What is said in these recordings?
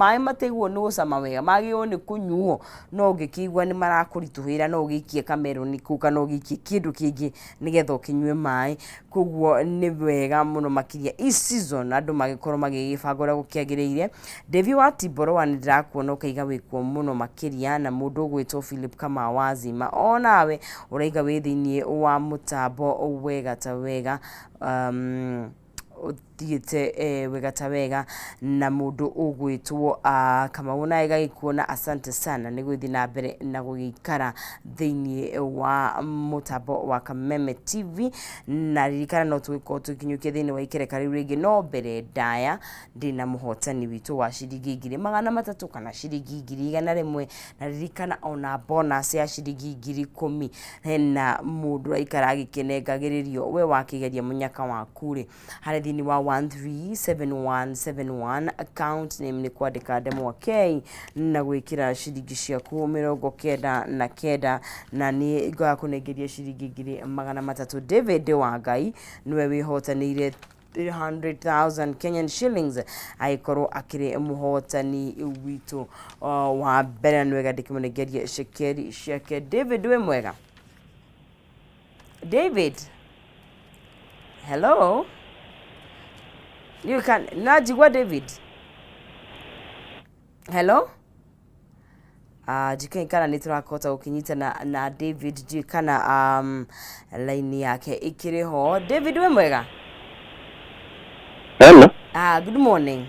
Maĩ matiagĩrĩirwo nĩ gũcama wega, magĩrĩirwo nĩ kũnyuo, no ũngĩkĩigua nĩ marakũritũhĩra no ũgĩikie kameroni kũu kana ũgĩikie kĩndũ kĩngĩ nĩgetha ũkĩnyue maĩ. Koguo nĩ wega mũno makĩria i season andũ magĩkorwo magĩgĩbanga ũrĩa gũkĩagĩrĩire. Davy wa Timboroa nĩ ndĩrakuona ũkaiga wĩkuo mũno makĩria na mũndũ ũgwĩtwo Philip Kamau wa Zima onawe ũraiga wĩ thĩiniĩ wa mũtambo wega ta wega. Ũthiĩte wega ta wega na mũndũ ũgwĩtwo Kamau nawe gagĩkuona asante sana nĩ gũthiĩ na mbere na gũgĩikara thĩiniĩ wa mũtambo wa Kameme TV. Na ririkana no tũgĩkorwo tũgĩkinyũkia thĩiniĩ wa ikereka rĩu rĩngĩ, no mbere ndaya ndĩna mũhotani witũ wa ciringi 300,000 kana ciringi 100,000. Na ririkana ona bonus ya ciringi 10,000. Hena mũndũ ũraikara agĩkĩnengagĩrĩrio we wakĩgeria mũnyaka waku rĩ harĩa thĩinĩ wa 137171 account name nĩ kwandĩka ndemwa K na gwĩkĩra ciringi ciaku 99 na nĩ ngakũnengeria ciringi 300,000. David wa Ngai nĩwe wĩhotanĩire 300,000 Kenyan shillings agĩkorwo akĩrĩ mũhotani witũ wa mbere na nĩwega ndĩkĩmũnengerie cekeri ciake. David wĩ mwega? David, hello, you can najigua David, hello. Njikĩũĩ kana nĩ tũrakĩhota gũkĩnyitana na David, ndiũĩ kana laini yake ĩkĩrĩ ho. David wĩ mwega? Hello. Good morning.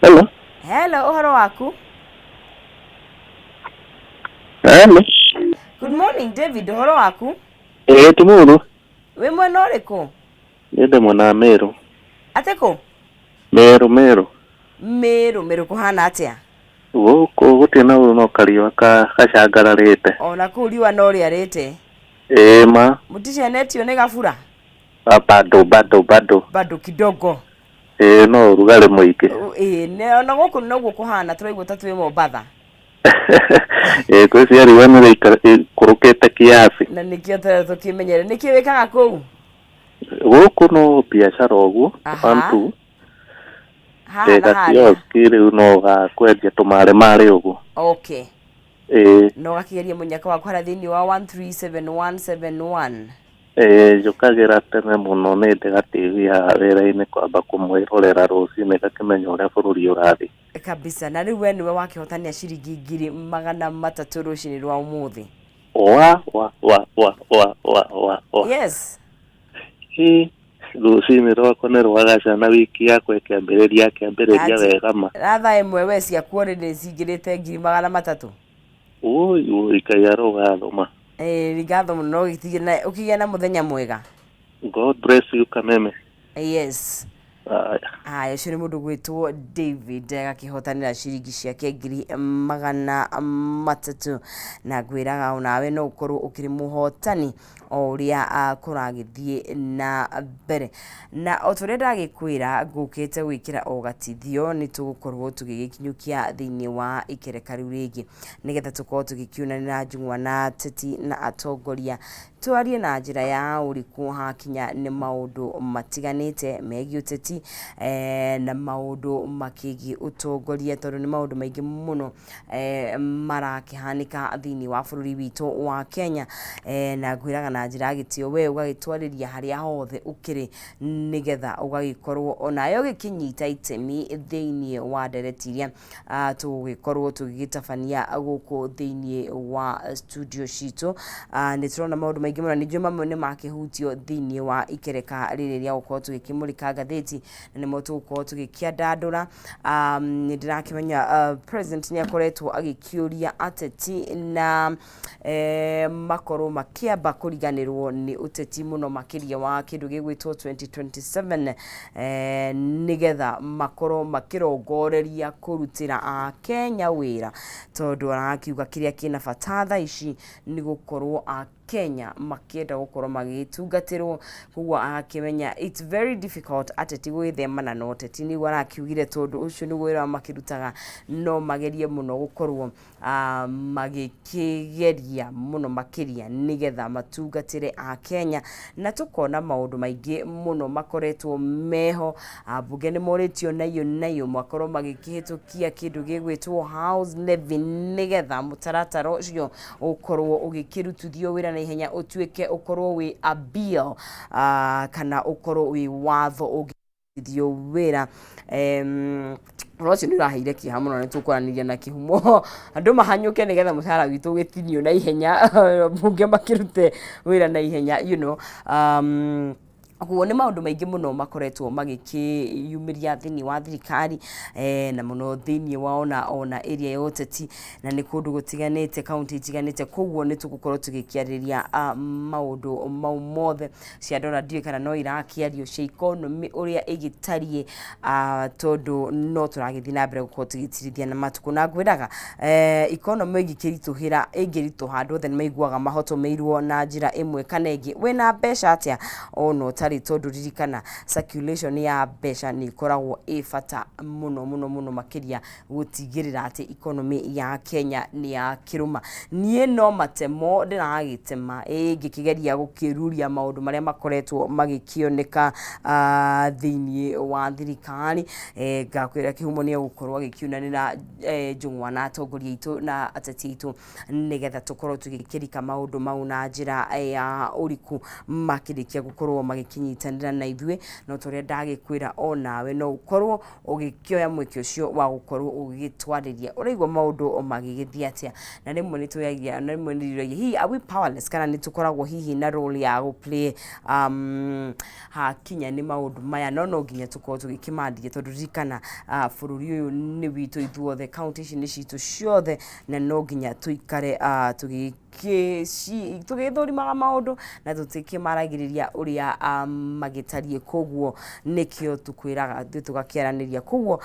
Hello. Hello, ũhoro waku? Hello. Good morning David, ũhoro waku? Ĩĩ ti mũru. Wĩ mwena ũrĩkũ? Niĩ ndĩ mwena wa Meru. Atĩ kũ? Meru, Meru. Meru, Meru kũhana atĩa? Gũkũ gũtirĩ na ũru no kariũa gacangararĩte. Ona kũu riũa no rĩarĩte. Ĩĩ ma. Mũticenetio nĩ gabura? Bado bado bado. Bado kidogo. Ĩĩ no ũrugarĩ mũingĩ. Ĩĩ ona gũkũ noguo kũhana, tũraigua ta twĩ Mombatha. Ĩĩ ngwĩciria riũa nĩ rĩikũrũkĩte kiasi. Na nĩkĩo tũrenda tũkĩmenyere. Nĩkĩ wĩkaga kũu? Gũkũ no biacara ũguo. One two. Haha na Ndĩ harĩa. gakioski rĩu no ga kwendia tũmarĩ marĩ ũguo. Okay. Ĩĩ. Na ũgakĩgeria mũnyaka waku harĩa thĩinĩ wa 137171. Ĩĩ njũkagĩra tene mũno nĩ ndĩ ga TV haha wĩra-inĩ kwamba kũmwĩrorera rũcinĩ ngakĩmenya ũrĩa bũrũri ũrathiĩ. Kabisa. Na rĩu we nĩwe wakĩhotanĩa ciringi 300,000 rũcinĩ rwa ũmũthĩ. Wa wa wa wa wa wa wa wa. Yes. Ĩ rũcinĩ rwakwa nĩ rwagaca na wiki yakwa ĩkĩambĩrĩria kĩambĩrĩria wega ma. Na thaa ĩmwe we ciaku already nĩ cingĩrĩte 300,000. Woi woi Ngai arogathoma. Ĩĩ ngatho mũno ũkĩgĩe na mũthenya mwega. God bless you Kameme. Yes. Haya. Haya, ũcio nĩ mũndũ gwĩtwo David agakĩhotanĩra ciringi ciake 300,000 na ngwĩraga onawe no ũkorwo ũkĩrĩ mũhotani o ũrĩa kũragĩthiĩ na mbere. Na o ta ũrĩa ndagĩkwĩra ngũkĩte gwĩkĩra o gatithio nĩ tũgũkorwo tũgĩgĩkinyũkia thĩinĩ wa ikereka rĩu rĩngĩ nĩgetha tũkorwo tũgĩkiunanĩra njung'wa na ateti na atongoria twarie na njĩra ya ũriku hakinya nĩ maũndũ matiganĩte megiĩ ũteti na maũndũ makĩgiĩ ũtongoria tondũ nĩ maũndũ maingĩ mũno marakĩhanĩka thĩinĩ wa bũrũri witũ wa Kenya. Na ngwĩraga na njĩra ya gĩtĩo we ũgagĩtwarĩria harĩa hothe ũkĩrĩ nĩgetha ũgagĩkorwo onawe ũgĩkĩnyita itemi thĩinĩ wa ndereti iria tũgũgĩkorwo tũgĩgĩtabania gũkũ thĩinĩ wa studio citũ. Nĩ tũrona maũndũ maingĩ mũno, ningĩ mamwe nĩ makĩhutio thĩinĩ wa ikereka rĩrĩ rĩa gũkorwo tũgĩkĩmũrĩka ngathĩti, na nĩmo tũgũkorwo tũgĩkĩandandũra. Nĩ ndĩrakĩmenya president nĩ akoretwo agĩkĩũria ateti na makorwo makĩamba kũriganĩrwo nĩ ũteti mũno makĩria wa kĩndũ gĩgwĩtwo 2027 nĩgetha makorwo makĩrongoreria kũrutĩra Akenya wĩra, tondũ arakiuga kĩrĩa kĩna bata thaa ici nĩ gũkorwo Kenya makĩenda gũkorwo magĩtungatĩrwo. Koguo agakĩmenya it's very difficult ateti gwĩthemana na ũteti, nĩguo arakiugire, tondũ ũcio nĩguo wĩra makĩrutaga. No magerie mũno gũkorwo magĩkĩgeria mũno makĩria nĩgetha matungatĩre Akenya, na tũkona maũndũ maingĩ mũno makoretwo meho. Ambunge nĩ morĩtio naiyũ naiyũ makorwo magĩkĩhĩtũkia kĩndũ gĩgwĩtwo house levy, nĩgetha mũtaratara ũcio ũkorwo ũgĩkĩrutithio wĩra na ihenya, ũtuĩke ũkorwo wĩ a bill kana ũkorwo wĩ watho ũngĩrutithio wĩra. Ũhoro ũcio nĩ ũraheire kĩeha mũno. Nĩ tũkwaranĩria na kĩhumo andũ mahanyũke nĩgetha mũcara witũ ũgĩtinio na ihenya, mbunge makĩrute wĩra na ihenya. Koguo nĩ maũndũ maingĩ mũno makoretwo magĩkĩyumĩria thĩinĩ wa thirikari na mũno thĩinĩ wa ona area ya ũteti, na nĩ kũndũ gũtiganĩte, kaunti itiganĩte. Koguo nĩ tũgũkorwo tũgĩkĩarĩrĩria maũndũ mau mothe. Cia ndora ndiũĩ kana no irakĩario cia economy ũrĩa ĩgĩtariĩ, tondũ no tũragĩthiĩ na mbere gũkorwo tũgĩtirithia na matukũ, na ngwĩraga economy ĩngĩkĩritũhĩra, ĩngĩritũha, andũ othe nĩ maiguaga mahotomeirwo na njĩra ĩmwe kana ĩngĩ, wĩna mbeca atĩa ona ũtarĩ, tondũ ririkana circulation ya mbeca nĩ ĩkoragwo ĩ bata mũno mũno mũno makĩria gũtigĩrĩra atĩ economy ya Kenya nĩ yakĩrũma. Niĩ no matemo ndĩragĩtema ĩ ngĩkĩgeria gũkĩruria maũndũ marĩa makoretwo magĩkĩoneka thĩinĩ wa thirikari. Ngakwĩra kĩhumo nĩ egũkorwo agĩkiunanĩra njũng'wa na atongoria aitũ na ateti aitũ, nĩgetha tũkorwo tũgĩkĩrika maũndũ mau na njĩra ya ũriku makĩrĩkia gũkorwo magĩkĩnyitanĩra na ithuĩ. No ta ũrĩa ndagĩkwĩra, onawe no ũkorwo ũgĩkĩoya mweke ũcio wa gũkorwo ũgĩgĩtwarĩria ũraigua maũndũ magĩgĩthiĩ atĩa. Na rĩmwe nĩ tũyagia, na rĩmwe nĩ ndĩũragia, hihi are we powerless, kana nĩ tũkoragwo hihi na role ya gũ play hakinya nĩ maũndũ maya? No no nginya tũkorwo tũgĩkĩmandia, tondũ ririkana bũrũri ũyũ nĩ witũ ithuothe, kaunti ici nĩ citũ ciothe, na no nginya tũikare tũgĩthũrimaga maũndũ na tũtikĩmaragĩrĩria ũrĩa magĩtariĩ. Koguo nĩkĩo tũkwĩraga ithuĩ tũgakĩaranĩria. Koguo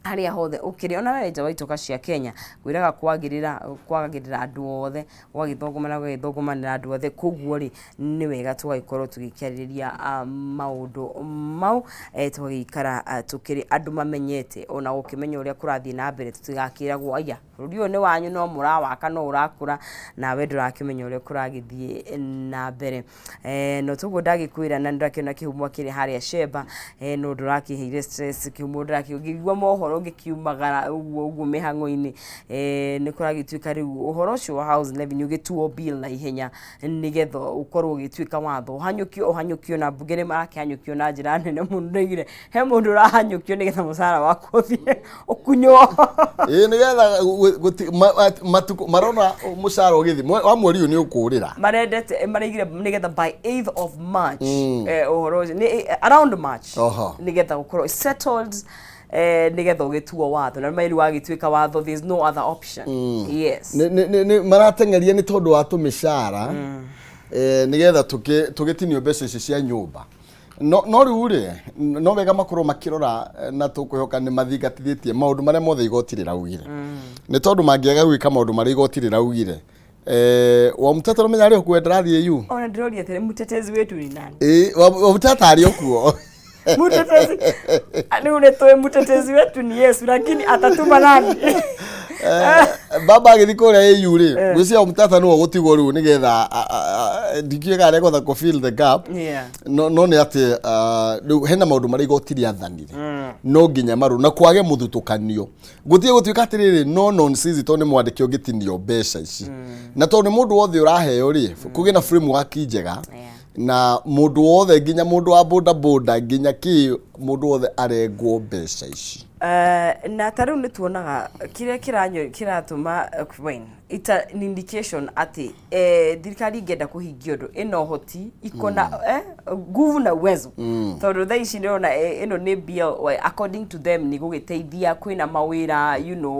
harĩa hothe ũkĩrĩ, ona we nja wa itoka cia Kenya, ngwĩraga kwagĩrĩra kwagĩrĩra andũ othe, gwagĩthũngũmana gũgagĩthũngũmanĩra andũ othe. Koguo rĩ, nĩ wega tũgagĩkorwo tũgĩkĩarĩrĩria maũndũ mau, tũgagĩikara tũkĩrĩ andũ mamenyete ona gũkĩmenya ũrĩa kũrathiĩ na mbere, tũtigakĩragwo aya bũrũri ũyũ nĩ wanyu, no mũrawaka, no ũrakũra, nawe ndũrakĩmenya ũrĩa kũragĩthiĩ na mbere. No toguo ndagĩkwĩra, na nĩndakĩona kĩhumo kĩrĩ harĩa Sheba, no ndũrakĩheire stress kĩhumo, ndĩrakĩigua mohoro ngĩkiumagara ũguo ũguo mĩhang'o-inĩ. Nĩ kũragĩtuĩka rĩu ũhoro ũcio wa house levy nĩ ũgĩtuo bill na ihenya, nĩgetha ũkorwo ũgĩtuĩka watho, ũhanyũkio ũhanyũkio, na mbunge nĩ marakĩhanyũkio na njĩra nene mũno. Ndaigire he mũndũ ũrahanyũkio nĩgetha mũcara waku ũthiĩ ũkunywo. Ĩĩ, nĩgetha matukũ marona mũcara ũgĩthiĩ wa mweri ũyũ nĩ ũkũrĩra. Marendete maraigire nĩgetha by 8th of March, ũhoro ũcio nĩ around March, nĩgetha ũkorwo settled, nĩgetha ũgĩtuo watho, na rĩu wagĩtuĩka watho, there is no other option, yes. Marateng'eria nĩ tondũ wa tũmĩcara, nĩgetha tũgĩtinio mbeca ici cia nyũmba. No rĩu rĩ, no wega makorwo makĩrora, na tũkwĩhoka nĩ mathingatithĩtie maũndũ marĩa mothe igoti rĩraugire, nĩ tondũ mangĩaga gwĩka maũndũ marĩa igoti rĩraugire, Wamutata ũmenya arĩ o kuo, ndarathiĩ yu. Ona ndĩroria atĩrĩ, mtetezi wetu ni nani? Ĩĩ, Wamutata arĩ o kuo. Mtetezi rĩu nĩ tũĩ mtetezi wetu ni Yesu, lakini atatuma nani? Baba agĩthiĩ kũrĩa AU rĩ, ngwĩciria Wamutata nĩwe ũgũtigwo rĩu, nĩgetha ndikĩũĩ kana nĩekũhota kũ fill the gap. No nĩ atĩ rĩu hena maũndũ marĩa igoti rĩathanire no nginya marũ na kwage mũthutũkanio, gũtige gũtuĩka atĩrĩrĩ no nonsense, tondũ nĩ mwandĩke ũngĩtinio mbeca ici, na tondũ nĩ mũndũ wothe ũraheo rĩ, kũgĩe na framework njega na mũndũ wothe, nginya mũndũ wa boda boda, nginya kĩ, mũndũ wothe arengwo mbeca ici. Na ta rĩu nĩ tuonaga kĩrĩa kĩratũma when it's an indication atĩ thirikari ingĩenda kũhingia ũndũ, ĩna ũhoti, iko na nguvu na uwezo, tondũ thaa ici ndĩrona ĩno nĩ bill, according to them nĩ gũgĩteithia, kwĩna mawĩra,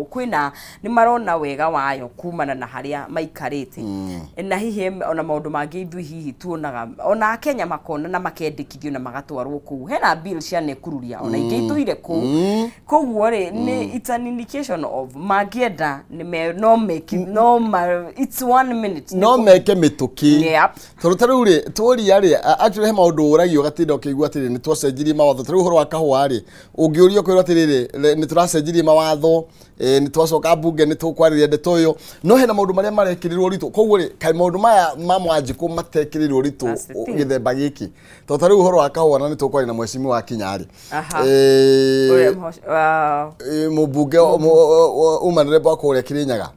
kwĩna nĩ marona wega wayo kumana na harĩa maikarĩte, na hihi ona maũndũ mangĩ ithuĩ hihi tuonaga, ona Akenya makona na makendĩkithio na magatwarwo kũu. Hena bill cia itanekururia ona ingĩ itũire kũu. Koguo rĩ, nĩ it's an indication of mangĩenda nĩ me no meki no ma, it's one minute. No meke mĩtũkĩ. Yep. Tondũ ta rĩu rĩ, tũria rĩ, actually he maũndũ ũragio ũgatinda ũkĩigua atĩrĩ, nĩ twacenjirie mawatho. Ta rĩu ũhoro wa kahũa rĩ, ũngĩũrio kwĩrwo atĩrĩrĩ, nĩ tũracenjirie mawatho, nĩ twacoka mbunge nĩ tũkwarĩria ndeto ĩyo, no hena maũndũ marĩa marekĩrĩrwo ũritũ. Koguo rĩ, kaĩ maũndũ maya ma Mwanjikũ matekĩrĩirwo ũritũ That's the thing. gĩthemba gĩkĩ? Tondũ ta rĩu ũhoro wa kahũa, na nĩ tũkwaria na mheshimiwa wa Kinya rĩ, Ũrĩa mũmbunge umanĩre wa kũrĩa Kĩrĩnyaga,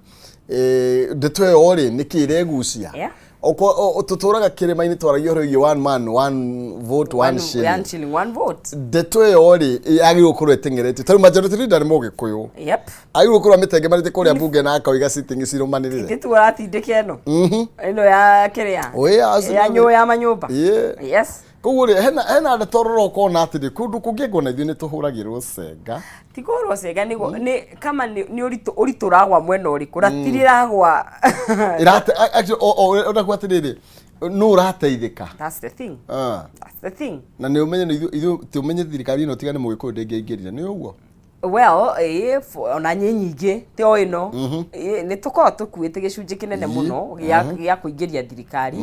ndeto ĩyo rĩ, nĩkĩ ĩregucia? Tũtũraga kĩrĩma-inĩ, twaragia ũhoro wĩgiĩ one man one vote one shilling. One shilling, one vote. Ndeto ĩyo rĩ, yagĩrĩirwo gũkorwo ĩteng'erete tondũ majority leader nĩ Mũgĩkũyũ, agĩrĩirwo gũkorwo amĩtengemarĩte kũrĩa mbunge na akoiga sitting cirũmanĩrĩre. Gĩtu ũratindĩka ĩno ĩno ya kĩrĩa Ĩĩ, ya nyũ ya manyũmba. Yes. Koguo rĩ, hena ndeto rora ũkona atĩrĩ, kũndũ kũngĩ ngona ithuĩ nĩ tũhũragĩrwo cenga. Ti kũhũrwo cenga, nĩ kama nĩ ũritũ ũragwa mwena ũrĩkũ, ratiri ĩragwa. Ĩrate actually o ũrakuga atĩrĩrĩ, nũ ũrateithĩka? That's the thing. That's the thing. Na nĩ ũmenye nĩ ithuĩ tũmenye thirikari ĩno tiga nĩ Mũgĩkũyũ ndĩngĩaingĩrire, nĩ ũguo? Well, ĩĩ, ona nyĩ nyingĩ ti o ĩno. Ĩĩ, nĩ tũkoragwo tũkuĩte gĩcunjĩ kĩnene mũno gĩa kũingĩria thirikari.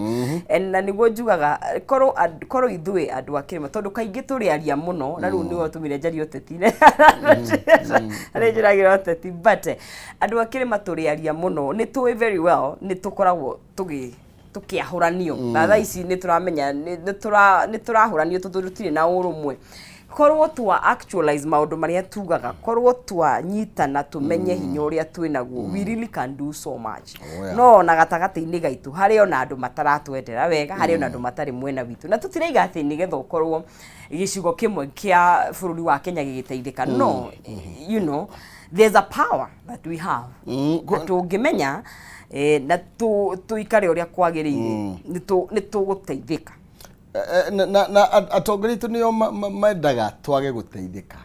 And na nĩguo njugaga korwo ithuĩ andũ a kĩrĩma, tondũ kaingĩ tũrĩ aria mũno, na rĩu nĩwe ũtũmire njarie ũteti, harĩ njĩragĩra ũteti, but andũ a kĩrĩma tũrĩ aria mũno, nĩ tũĩ very well nĩ tũkoragwo tũkĩahũranio, na thaa ici nĩ tũramenya nĩ tũrahũranio tondũ tũtirĩ na ũrũmwe. Korwo twa actualize maũndũ marĩa tugaga, korwo twanyitana, tũmenye hinya ũrĩa twĩ naguo, we really can do so much. No ona gatagatĩ-inĩ gaitũ harĩ ona andũ mataratwendera wega, harĩ ona andũ matarĩ mwena witũ, na tũtiraiga atĩ nĩgetha ũkorwo gĩcigo kĩmwe kĩa bũrũri wa Kenya gĩgĩteithĩka, no there's a power that we have na tũngĩmenya na tũikare ũrĩa kwagĩrĩire, nĩ tũgũteithĩka. Na atongoria aitũ nĩo mendaga twage gũteithĩka,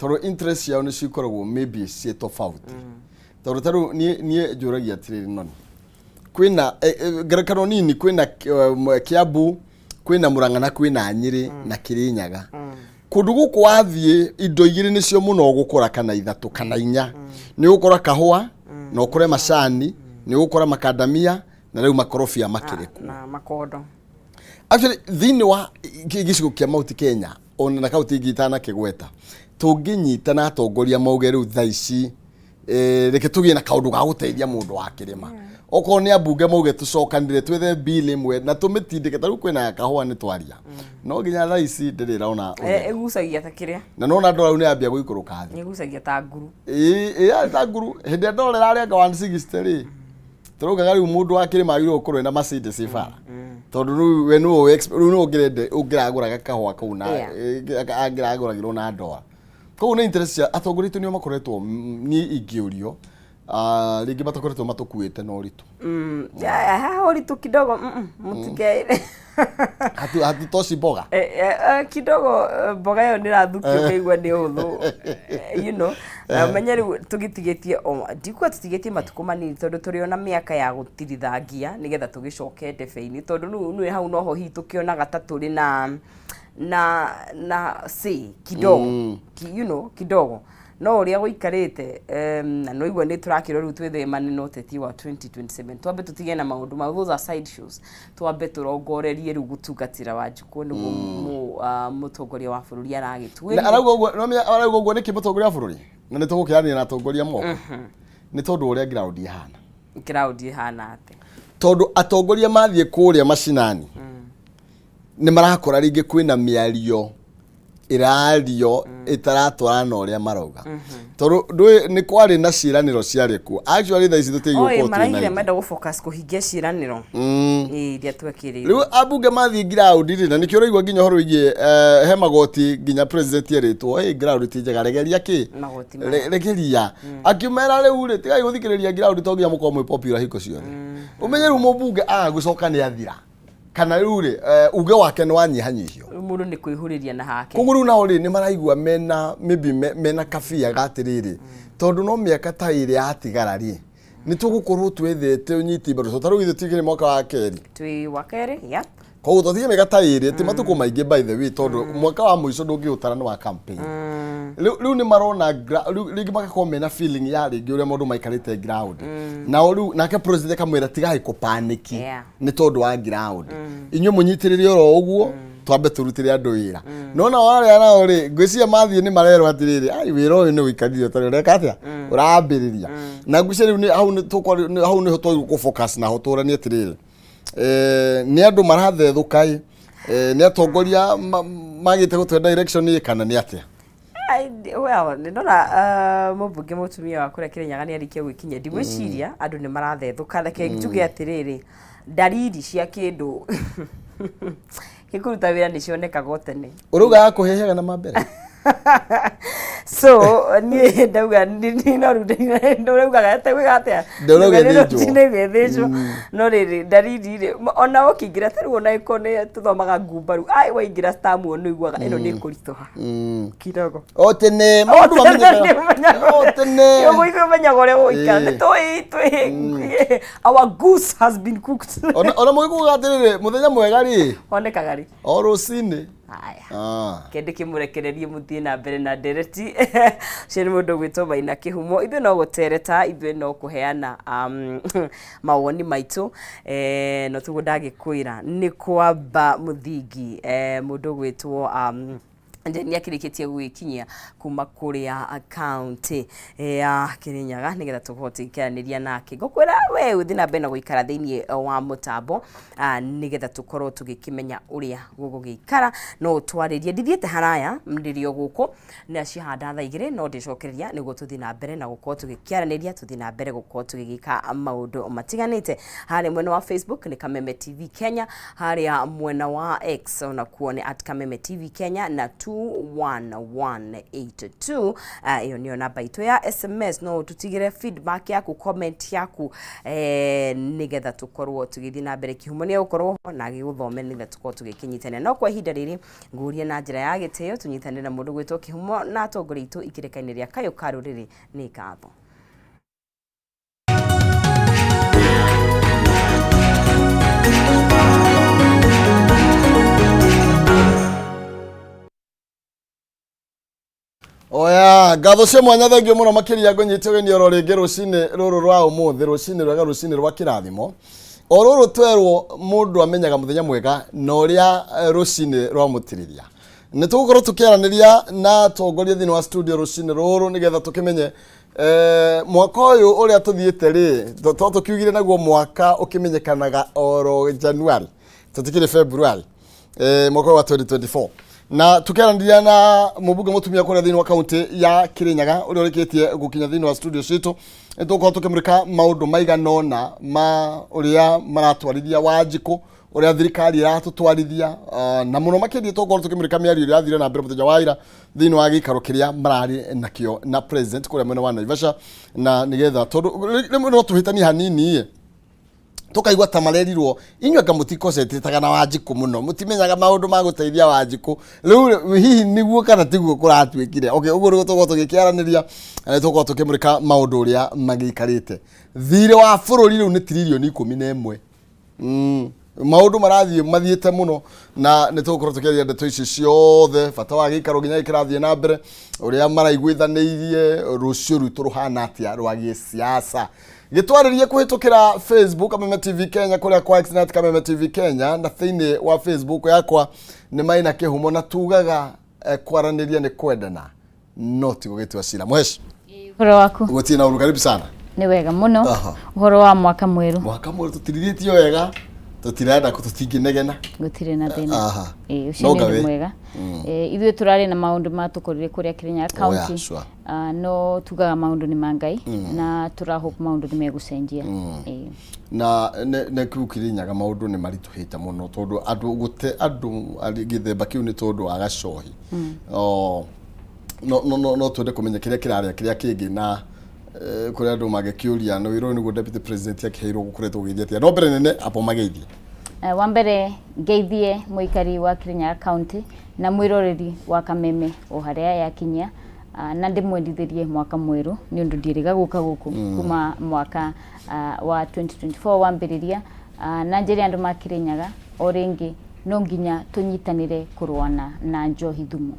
tondũ interest ciao nĩ cikoragwo maybe ciĩ tofauti. Tondũ ta rĩu niĩ njũragia atĩrĩrĩ, noni kwĩna ngerekano nini, kwĩna Kiambu, kwĩna Murang'a, na kwĩna Nyĩrĩ na Kĩrĩnyaga. Kũndũ gũkũ wathiĩ, indo igĩrĩ nĩcio mũno ũgũkora, kana ithatũ kana inya. Nĩ ũgũkora kahũa, na ũkore macani, nĩ ũgũkora makandamia, na rĩu makorobia makĩrĩ kuo. Na makondo. Actually, thĩinĩ wa gĩcigo kĩa Mount Kenya, ona na kaunti ingĩ itanakĩgweta, tũngĩnyita na atongoria mauge rĩu thaa ici, reke tũgĩe na kaũndũ ga gũteithia mũndũ wa kĩrĩma, okorwo nĩ ambunge mauge tũcokanĩre twethe bill ĩmwe na tũmĩtindĩke. Ta rĩu kwĩna ya kahũa, nĩ twaria, no nginya thaa ici ndĩrĩ ĩrona ũtheri. Ĩgucagia ta kĩrĩa Na nona ndora rĩu nĩ yambia gũikũrũka thĩ. Ĩgucagia ta nguru. Ĩĩ, yarĩ ta nguru hĩndĩ ĩrĩa ndora ĩrarĩ anga 160 rĩ, tũraugaga rĩu mũndũ wa kĩrĩma agĩrĩirwo gũkorwo ena Mercedes ĩ bara, tondũ rĩu we nĩwe rĩu nĩwe ũngĩragũraga kahũa kau na angĩragũragĩrwo na ndoa. Koguo nĩ interest cia atongoria aitũ nĩo makoretwo, niĩ ingĩũrio, rĩngĩ matakoretwo matũkuĩte na ũritũ. Haha ũritũ kidogo, mũtikeire. Hatutoshi mboga. Kidogo mboga ĩyo nĩ ĩrathukio, ũkaigua nĩ ũthũ, na ũmenye rĩu tũgĩtigĩtie o ndikuga tũtigĩtie matukũ manini, tondũ tũrĩ ona mĩaka ya gũtirithangia nĩgetha tũgĩcoke ndebe-inĩ, tondũ rĩu nĩ hau noho hihi tũkĩonaga ta tũrĩ na say kidogo, kidogo, no ũrĩa gũikarĩte, na no igua nĩ tũrakĩrwo rĩu twĩthemane na ũteti wa 2027, twambe tũtige na maũndũ mau. Those are side shows. Twambe tũrongorerie rĩu gũtungatĩra Wanjikũ nĩguo mũtongoria wa bũrũri Na aragĩtuĩria. Arauga ũguo, nĩwamenya arauga ũguo nĩkĩ mũtongoria wa bũrũri, na nĩ tũgũkĩranĩria na atongoria moko, nĩ tondũ ũrĩa ground ĩhana. Ground ĩhana atĩ? Tondũ atongoria mathiĩ kũrĩa macinani nĩ marakora rĩngĩ kwĩna mĩario ĩrario ĩtaratwarana na ũrĩa marauga, tondũ ndũĩ nĩ kwarĩ na ciĩranĩro ciarĩ kuo. Actually, thaa ici tũtiagĩrĩirwo Oi, gũkorwo twĩna maraigire ingĩ. menda gũ-focus kũhingia ciĩranĩro iria twekĩrĩirwo. Rĩu ambunge mathiĩ ground rĩ, na nĩkĩo ũraigua nginya ũhoro wĩgiĩ he magoti, nginya president erĩtwo, "Hey, ground ti njega, regeria kĩ Magoti maya. Regeria." Akiumera rĩu rĩ, tigai gũthikĩrĩria ground, to nginya mũkorwo mwĩ popular hingo ciothe. Ũmenye rĩu mũmbunge aga gũcoka nĩ athira, kana rĩu rĩ, uge wake nĩ wanyihanyihio. Rĩu mũndũ nĩ kwĩhũrĩria na hake. Koguo rĩu nao rĩ, nĩ maraigua mena maybe mena kabia ga atĩrĩrĩ, tondũ no mĩaka ta ĩrĩ yatigara rĩ, nĩ tũgũkorwo twethete ũnyiti mbaru. So ta rĩu ithuĩ tigĩrĩ mwaka wa kerĩ. Twĩ wa kerĩ, yep. Koguo twatige mĩaka ta ĩrĩ, ti matukũ maingĩ by the way, tondũ mwaka wa mũico ndũngĩũtara nĩ wa campaign. Rĩu nĩ marona rĩu rĩngĩ magakorwo mena feeling ya rĩngĩ ũrĩa maũndũ maikarĩte ground. Nao rĩu nake president akamwĩra tigai kũpaniki nĩ tondũ wa ground. Inyuĩ mũnyitĩrĩre oro ũguo, twambe tũrutĩre andũ wĩra. No nao arĩa nao rĩ, ngwĩciria mathiĩ nĩ marerwo atĩrĩrĩ, ai wĩra ũyũ nĩ ũikarire ũtarĩ ũreka atĩa? Ũrambĩrĩria. Na ngwĩciria rĩu hau nĩ hau nĩho twagĩrĩirwo kũ focus naho tũranie atĩrĩrĩ, nĩ andũ marathethũka ĩ, nĩ atongoria magĩte gũtũhe direction ĩ, kana nĩ atĩa? Well, nĩ ndona mũmbunge mũtumia wa kũrĩa Kĩrĩnyaga nĩ arĩkia gwĩkinyia. Ndigwĩciria andũ nĩ marathethũka. Reke njuge atĩrĩrĩ, ndariri cia kĩndũ gĩkũruta wĩra nĩ cionekaga o tene. Ũrauga ya kũheheaga na mambere? So niĩ ndauga no rĩu ndũraugaga atĩ gwĩka atĩa? Ndũrauga ĩthĩnjwo. Nĩ ĩthĩnjwo. No rĩrĩ, ndariri rĩ, ona ũkĩingĩra ta rĩu ona ĩkorwo nĩ tũthomaga ngumbaru, ai waingĩra stam nĩ ũiguaga ĩno nĩ ĩkũritũha kidogo. O tene maũndũ mamenyekaga o tene. Ũmenyaga ũrĩa ũgũikara. Nĩ tũĩ twĩ our goose has been cooked. Ona mũgĩkuga atĩrĩrĩ, mũthenya mwega rĩ Wonekaga rĩ? O rũcinĩ. Haya. Kende kĩmũrekererie mũthiĩ na mbere na ndereti. Ũcio nĩ mũndũ ũgwĩtwo Maina Kĩhumo. Ithuĩ no gũtereta, ithuĩ no kũheana mawoni maitũ. No tiguo ndagĩkwĩra nĩ kwamba mũthingi mũndũ ũgwĩtwo Jane akĩrĩkĩtie gwĩkinyia kuma kũrĩa kaunti ya Kĩrĩnyaga nĩgetha tũhote gũkĩaranĩria nake. Ngũkwĩra we ũthiĩ na mbere na gũikara thĩinĩ wa mũtambo nĩgetha tũkorwo tũgĩkĩmenya ũrĩa gũgũgĩikara. No ũtwarĩrie, ndithiĩte haraya ndĩrĩ o gũkũ na ciahanda thaa 2 no ndĩcokereria nĩguo tũthiĩ na mbere na gũkorwo tũgĩkĩaranĩria, tũthiĩ na mbere gũkorwo tũgĩgĩka maũndũ matiganĩte. Harĩa mwena wa Facebook nĩ Kameme TV Kenya, harĩa mwena wa X onakuo nĩ at Kameme TV Kenya na 21182. Ĩyo nĩyo namba itũ ya SMS. No ũtũtigĩre feedback yaku, comment yaku, nĩgetha tũkorwo tũgĩthiĩ na mbere. Kĩhumo nĩ egũkorwo ho na agĩgũthomera nĩgetha tũkorwo tũgĩkĩnyitanĩra. No kwa ihinda rĩrĩ ngũrie na njĩra ya gĩtĩo tũnyitanĩre na mũndũ gwĩtwo Kĩhumo na atongoria aitũ ikĩrĩka-inĩ rĩa Kayũ ka Rũrĩrĩ. Nĩ ngatho. Oya, ngatho cia mwanya, thengio mũno makĩria. Ngũnyite ũgeni oro rĩngĩ rũcinĩ rũrũ rwa ũmũthĩ, rũcinĩ rwega, rũcinĩ rwa kĩrathimo. O rũrũ twerwo mũndũ amenyaga mũthenya mwega na ũrĩa rũcinĩ rwamũtirithia. Nĩ tũgũkorwo tũkĩaranĩria na atongoria thĩinĩ wa studio rũcinĩ rũrũ nĩgetha tũkĩmenye mwaka ũyũ ũrĩa tũthiĩte rĩ, to tũkiugire naguo mwaka ũkĩmenyekanaga oro January, tũtikĩrĩ February, mwaka ũyũ wa 2024, na tukiaranĩria na mũmbunge mũtumia kũrĩa thĩinĩ wa kaunti ya Kirinyaga ũrĩa ũrĩkĩtie gũkinya thĩinĩ wa studio citũ. Nĩ tũgũkorwo tũkĩmũrĩka maũndũ maigana ũna ma ũrĩa maratwarithia Wanjikũ, ũrĩa thirikari ĩratũtwarithia, na mũno makĩria tũgũkorwo tũkĩmũrĩka mĩario ĩrĩa yathire na mbere mũthenya wa ira thĩinĩ wa gĩikaro kĩrĩa mararĩ nakĩo na president kũrĩa mwena wa Naivasha, na nĩgetha tondũ rĩmwe no tũhĩtanie hanini ĩ, tukaigua ta marerirwo inyuĩ anga mũtikocentrĩtaga na Wanjikũ mũno, mũtimenyaga maũndũ ma gũteithia Wanjikũ. Rĩu hihi nĩguo kana tiguo kũratuĩkire? Okay, ũguo nĩguo tũgũkorwo tũgĩkĩaranĩria na nĩtũgũkorwo tũkĩmũrĩka maũndũ ũrĩa magĩikarĩte. Thirĩ wa bũrũri rĩu nĩ tiririoni 11. Maũndũ marathiĩ mathiĩte mũno na nĩ tũgũkorwo tũkĩaria ndeto ici ciothe, bata wa gĩikaro nginya gĩkĩrathiĩ na mbere, ũrĩa maraiguithanĩirie, rũciũ rwitũ rũhana atĩa rwa gĩsiasa. Gĩtwarĩrie kũhĩtũkĩra Facebook Kameme TV Kenya, kũrĩa kwa Xnet Kameme TV Kenya, na thĩinĩ wa Facebook yakwa nĩ Maina Kĩhumo, na tugaga kwaranĩria nĩ kwendana no ti gũgĩtua cira. Mũheshi. Ũhoro waku? Gũtirĩ na ũru, karibu sana. Nĩ wega mũno. Ũhoro wa mwaka mwerũ? Mwaka mwerũ tũtirithĩtio wega, tũtirenda tũtingĩnegena. Gũtirĩ na thĩna. Ĩĩ, ũcio nĩ ũndũ mwega. Ithuĩ tũrarĩ na maũndũ matũkorire kũrĩa Kirinyaga County. No tugaga maũndũ nĩ ma Ngai na tũra hope maũndũ nĩ megũcenjia. Na nĩ kĩu Kirinyaga maũndũ nĩ maritũhĩte mũno tondũ andũ gũte andũ gĩthemba kĩu nĩ tondũ wa gacohi. No twende kũmenya kĩrĩa kĩrarĩa kĩrĩa kĩngĩ na kũrĩa andũ mangĩkĩũria na wĩra ũyũ nĩguo deputy president akĩheirwo gũkoretwo gũgĩthiĩ atĩa. No mbere nene amba mageithie. Wa mbere ngeithie mũikari wa Kirinyaga County na mwĩroreri wa Kameme o harĩa yakinyia, na ndĩmwendithĩrie mwaka mwerũ nĩ ũndũ ndiĩrĩga gũka gũkũ kuma mwaka wa 2024 wambĩrĩria, na njĩre andũ ma Kirinyaga o rĩngĩ. No nginya tũnyitanĩre kũrũana na njohi thumu.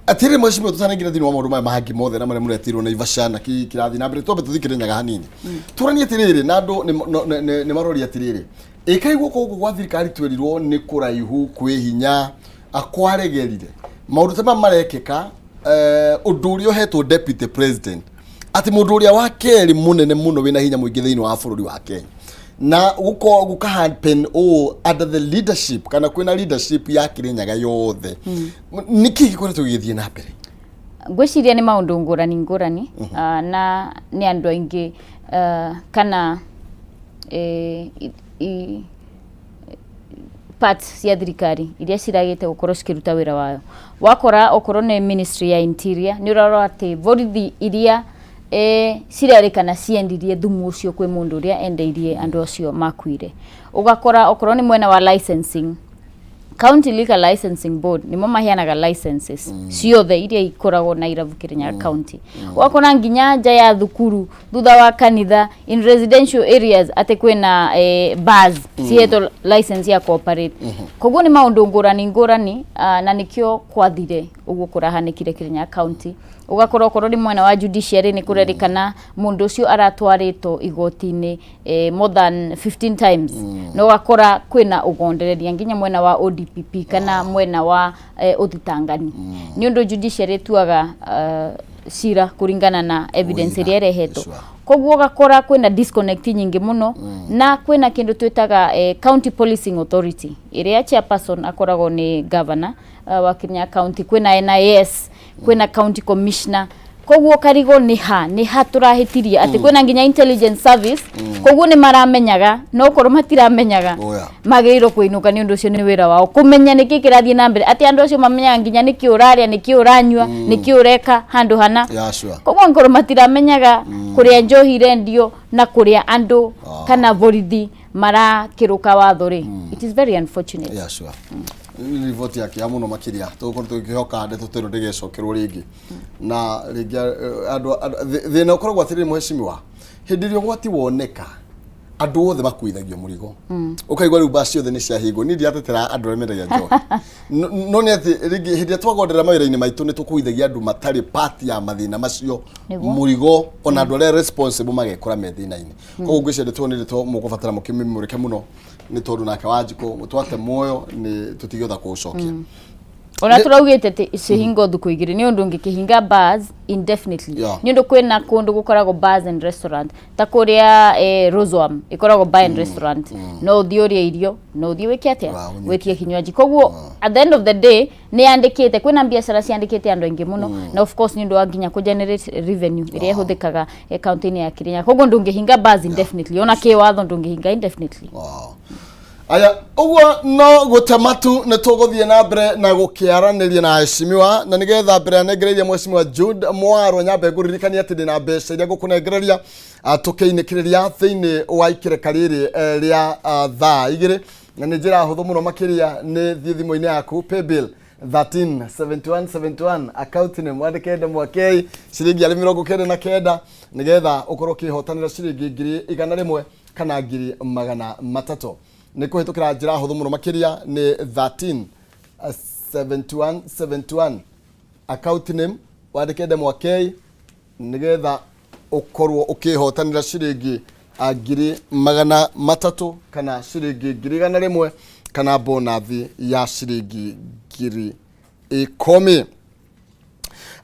Atirĩ mheshimiwa, tũtanaingĩra thĩinĩ wa maũndũ maya mangĩ mothe na marĩa mũretirwo Naivasha na kĩ kĩrathiĩ na mbere, twambe tũthiĩ Kĩrĩnyaga hanini, tũranie atĩrĩrĩ na andũ nĩ maroria atĩrĩrĩ, ĩkai guoko gũkũ gwa thirikari twerirwo nĩ kũraihu kwĩ hinya akwaregerire maũndũ ta maya marekĩka, ũndũ ũrĩa ũhetwo deputy president atĩ mũndũ ũrĩa wa kerĩ mũnene mũno wĩna hinya mũingĩ thĩinĩ wa bũrũri wa Kenya na guko guka happen ũũ under the leadership kana kwĩna leadership ya Kĩrĩnyaga yothe, nĩkĩ gĩkoretwo gĩgĩthiĩ na mbere? Ngwĩciria nĩ maũndũ ngũrani ngũrani, na nĩ andũ aingĩ, kana parts cia thirikari iria ciragĩte gũkorwo cikĩruta wĩra wayo. Wakora okorwo nĩ ministry ya interior, nĩ ũrarora atĩ borithi iria cirerĩkana ciendirie thumu ũcio kwĩ mũndũ ũrĩa endeirie andũ acio makuire. Ũgakora okorwo nĩ mwena wa licensing, County Liquor Licensing Board nĩmo maheanaga licenses ciothe iria ikoragwo na irabu Kirinyaga County. Ũgakora nginya nja ya thukuru, thutha wa kanitha, in residential areas, atĩ kwĩna bars cihetwo license ya cooperate. Koguo nĩ maũndũ ngũrani ngũrani, na nĩkĩo kwathire ũguo kũrahanĩkire Kirinyaga County. Ũgakora okorwo nĩ mwena wa judiciary, nĩ kũrerĩkana mũndũ ũcio aratwarĩtwo igoti-inĩ more than 15 times, na ũgakora kwĩna ũgondereria nginya mwena wa ODPP kana mwena wa ũthitangani, nĩ ũndũ judiciary ĩtuaga cira kũringana na evidence Ũira, ĩrĩa ĩrehetwo. Koguo ũgakora kwĩna disconnect nyingĩ mũno, na kwĩna kĩndũ twĩtaga county policing authority ĩrĩa chairperson akoragwo nĩ governor wa Kirinyaga County, kwĩna NIS, kwĩna county commissioner. Koguo karigwo nĩ ha tũrahĩtirie, atĩ kwĩna nginya intelligence service. Koguo nĩ maramenyaga, no korwo matiramenyaga, magĩrĩirwo kũinũka, nĩ ũndũ ũcio nĩ wĩra wao kũmenya nĩkĩ kĩrathiĩ na mbere, atĩ andũ acio mamenyaga nginya nĩkĩ ũrarĩa, nĩkĩ ũranyua, nĩkĩ ũreka handũ hana. Koguo ngorwo matiramenyaga kũrĩa njohi irendio na kũrĩa andũ kana borithi marakĩrũka watho rĩ, it is very unfortunate. Yeah, sure. Nĩ riboti ya kĩeha mũno makĩria. Tũgũkorwo tũgĩkĩhoka ndeto ta ĩno ndĩgecokerwo rĩngĩ na rĩngĩ. Andũ thĩna ũkoragwo atĩrĩrĩ, mheshimiwa, hĩndĩ ĩrĩa ũgwati woneka, andũ othe makuithagio mũrigo, ũkaigua rĩu mbaa ciothe nĩ ciahingwo. Niĩ ndiratetera andũ arĩa mendagia njohi, no nĩ atĩ rĩngĩ hĩndĩ ĩrĩa twagondera mawĩra-inĩ maitũ, nĩ tũkuithagia andũ matarĩ part ya mathĩna macio mũrigo, ona andũ arĩa responsible magekora me thĩna-inĩ. Koguo ngwĩciria ndeto ĩyo nĩ ndeto mũgũbatara mũkĩmĩmũrĩke mũno, nĩ tondũ nake Wanjikũ twate muoyo nĩ tũtigĩhota kũũcokia. Ona tũraugĩte atĩ cihingo thukũ 2, nĩ ũndũ ũngĩkĩhinga bars indefinitely, nĩ ũndũ kwĩna kũndũ gũkoragwo bars and restaurant ta kũrĩa Rosewarm ĩkoragwo bar and restaurant, no ũthiĩ ũrĩe irio, no ũthiĩ wĩke atĩa, Wow, ũnyue. Wĩtie kinywaji. Koguo at the end of the day nĩ yandĩkĩte, kwĩna biacara ciandĩkĩte andũ aingĩ mũno, na of course nĩ ũndũ wa nginya kũ generate revenue ĩrĩa ĩhũthĩkaga kaunti-inĩ ya Kirinyaga. Koguo ndũngĩhinga bars indefinitely, ona kĩwatho ndũngĩhinga indefinitely. Wow. Aya, ũguo no gũtema tu nĩ tũgũthiĩ na mbere na gũkĩaranĩria na heshimiwa, na nĩgetha mbere anengereirie mheshimiwa Jude Mwaro, nyambe ngũririkania atĩ ndĩna mbeca iria ngũkũnengereria, tũkĩinĩkĩrĩria thĩinĩ wa ikĩreka rĩrĩ rĩa thaa 2, na nĩ njĩra hũthũ mũno makĩria, nĩ thiĩ thimũ-inĩ yaku, paybill 13 71 71, account nĩ mwandĩke Ndemwa K, ciringi arĩ 99, nĩgetha ũkorwo ũkĩhotanĩra ciringi 100,000 kana 300,000. Nĩ kũhĩtũkĩra njĩra hũthũ mũno makĩria, nĩ 13 71 71, account name wandĩke Ndemwa K, nĩgetha ũkorwo ũkĩhotanĩra ciringi 300,000 kana ciringi 100,000 kana bonathi ya ciringi 10,000.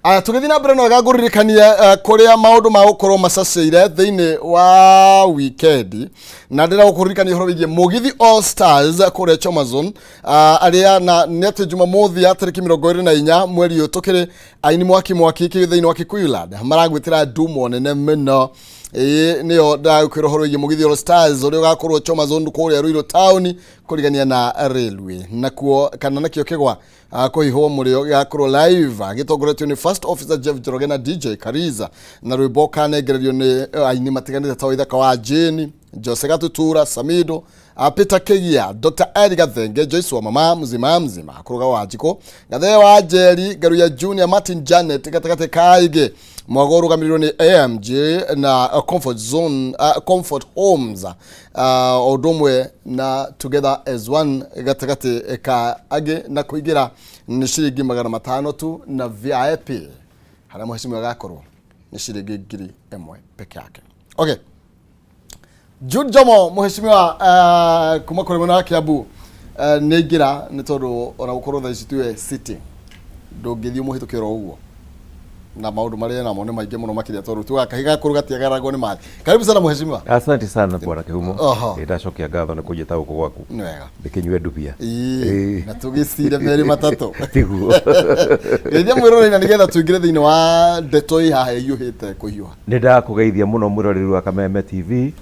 Aya, tũgĩthiĩ na mbere, no wega ngũririkanie kũrĩa maũndũ ma gũkorwo macacĩire thĩinĩ wa wikendi, na ndĩra gũkũririkania ũhoro wĩgiĩ Mũgithi All Stars kũrĩa Chomazon, arĩa na nĩ atĩ Jumamothi ya tarĩki 24 mweri ũyũ tũkĩrĩ, aini mwaki mwaki thĩinĩ wa Kikuyuland maragwĩtĩra ndumo nene mũno. Ĩĩ, nĩyo ndagũkwĩra ũhoro wĩgiĩ Mũgithi All Stars ũrĩa ũgakorwo Chomazon kũrĩa Ruiru town kũrigania na railway, nakuo kana nakĩo kĩgwa kũhihwo mũrĩo gĩgakorwo live gĩtongoretio nĩ first officer Jeff Njoroge na DJ Kariza, na rwĩmbo kanengererio nĩ aini matiganĩte ta Waithaka wa Jane, Jose Gatutura, Samido, Peter Kegia, Dr. Eric Gathenge, Joyce wa mama mzima mzima, Kuruga wa Njiko, Gathee wa Njeri, Ngaruya Junior, Martin Janet gatagatĩ ka aingĩ. Mwago ũrũgamĩrĩirwo nĩ AMG na Comfort Zone, Comfort Homes, o ũndũ ũmwe na Together as One gatagatĩ ka angĩ, na kũingĩra nĩ ciringi 500 tu, na VIP harĩa mheshimiwa agakorwo nĩ ciringi 1000 peke yake. Okay. Jude Jomo, mheshimiwa, kuma kũrĩ mwena wa Kiambu, nĩ aingĩra nĩ tondũ ona gũkorwo thaa ici tuwe city ndũngĩthiĩ ũmũhĩtũke oro ũguo, na maũndũ marĩa namo nĩ maingĩ mũno makĩria, tondũ tugaga kahiga gakũrũ gatiagaragwo nĩ maĩ. Karibu sana, mheshimiwa. Asante sana, bwana Kihumo. Ndacokia ngatho nĩ kũnjĩta gũkũ gwaku. Nĩ wega. Ndĩkĩnyue ndubia. Ĩĩ, na tũgĩcire merĩ matatũ. Tiguo. Geithia mwĩroreri na nĩgetha tũingĩre thĩinĩ wa ndeto ĩ haha ĩhiũhĩte kũhiũha. Nĩ ndakũgeithia mũno, mwĩroreri wa Kameme TV,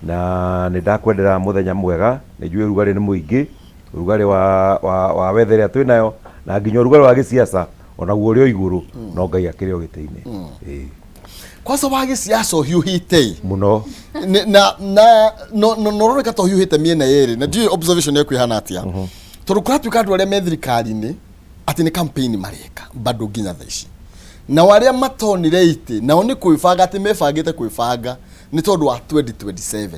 na nĩ ndakwendera mũthenya mwega. Nĩ njũĩ ũrugarĩ nĩ mũingĩ, ũrugarĩ wa weather ĩrĩa twĩnayo, na nginya ũrugarĩ wa gĩciaca onaguo ũrĩ o igũrũ, no Ngai akĩrĩ o gĩtĩ-inĩ. Ĩĩ. Kwanza wa gĩciaca ũhiũhĩte mũno. Na no ũroneka ta ũhiũhĩte mĩena yerĩ, na ndiũĩ observation yaku ĩhana atĩa, tondũ kũratuĩka andũ arĩa me thirikari-inĩ atĩ nĩ campaign mareka bado nginya thaa ici, nao arĩa matonire itĩ nao nĩ kwĩbanga atĩ mebangĩte kwĩbanga nĩ tondũ wa 2027.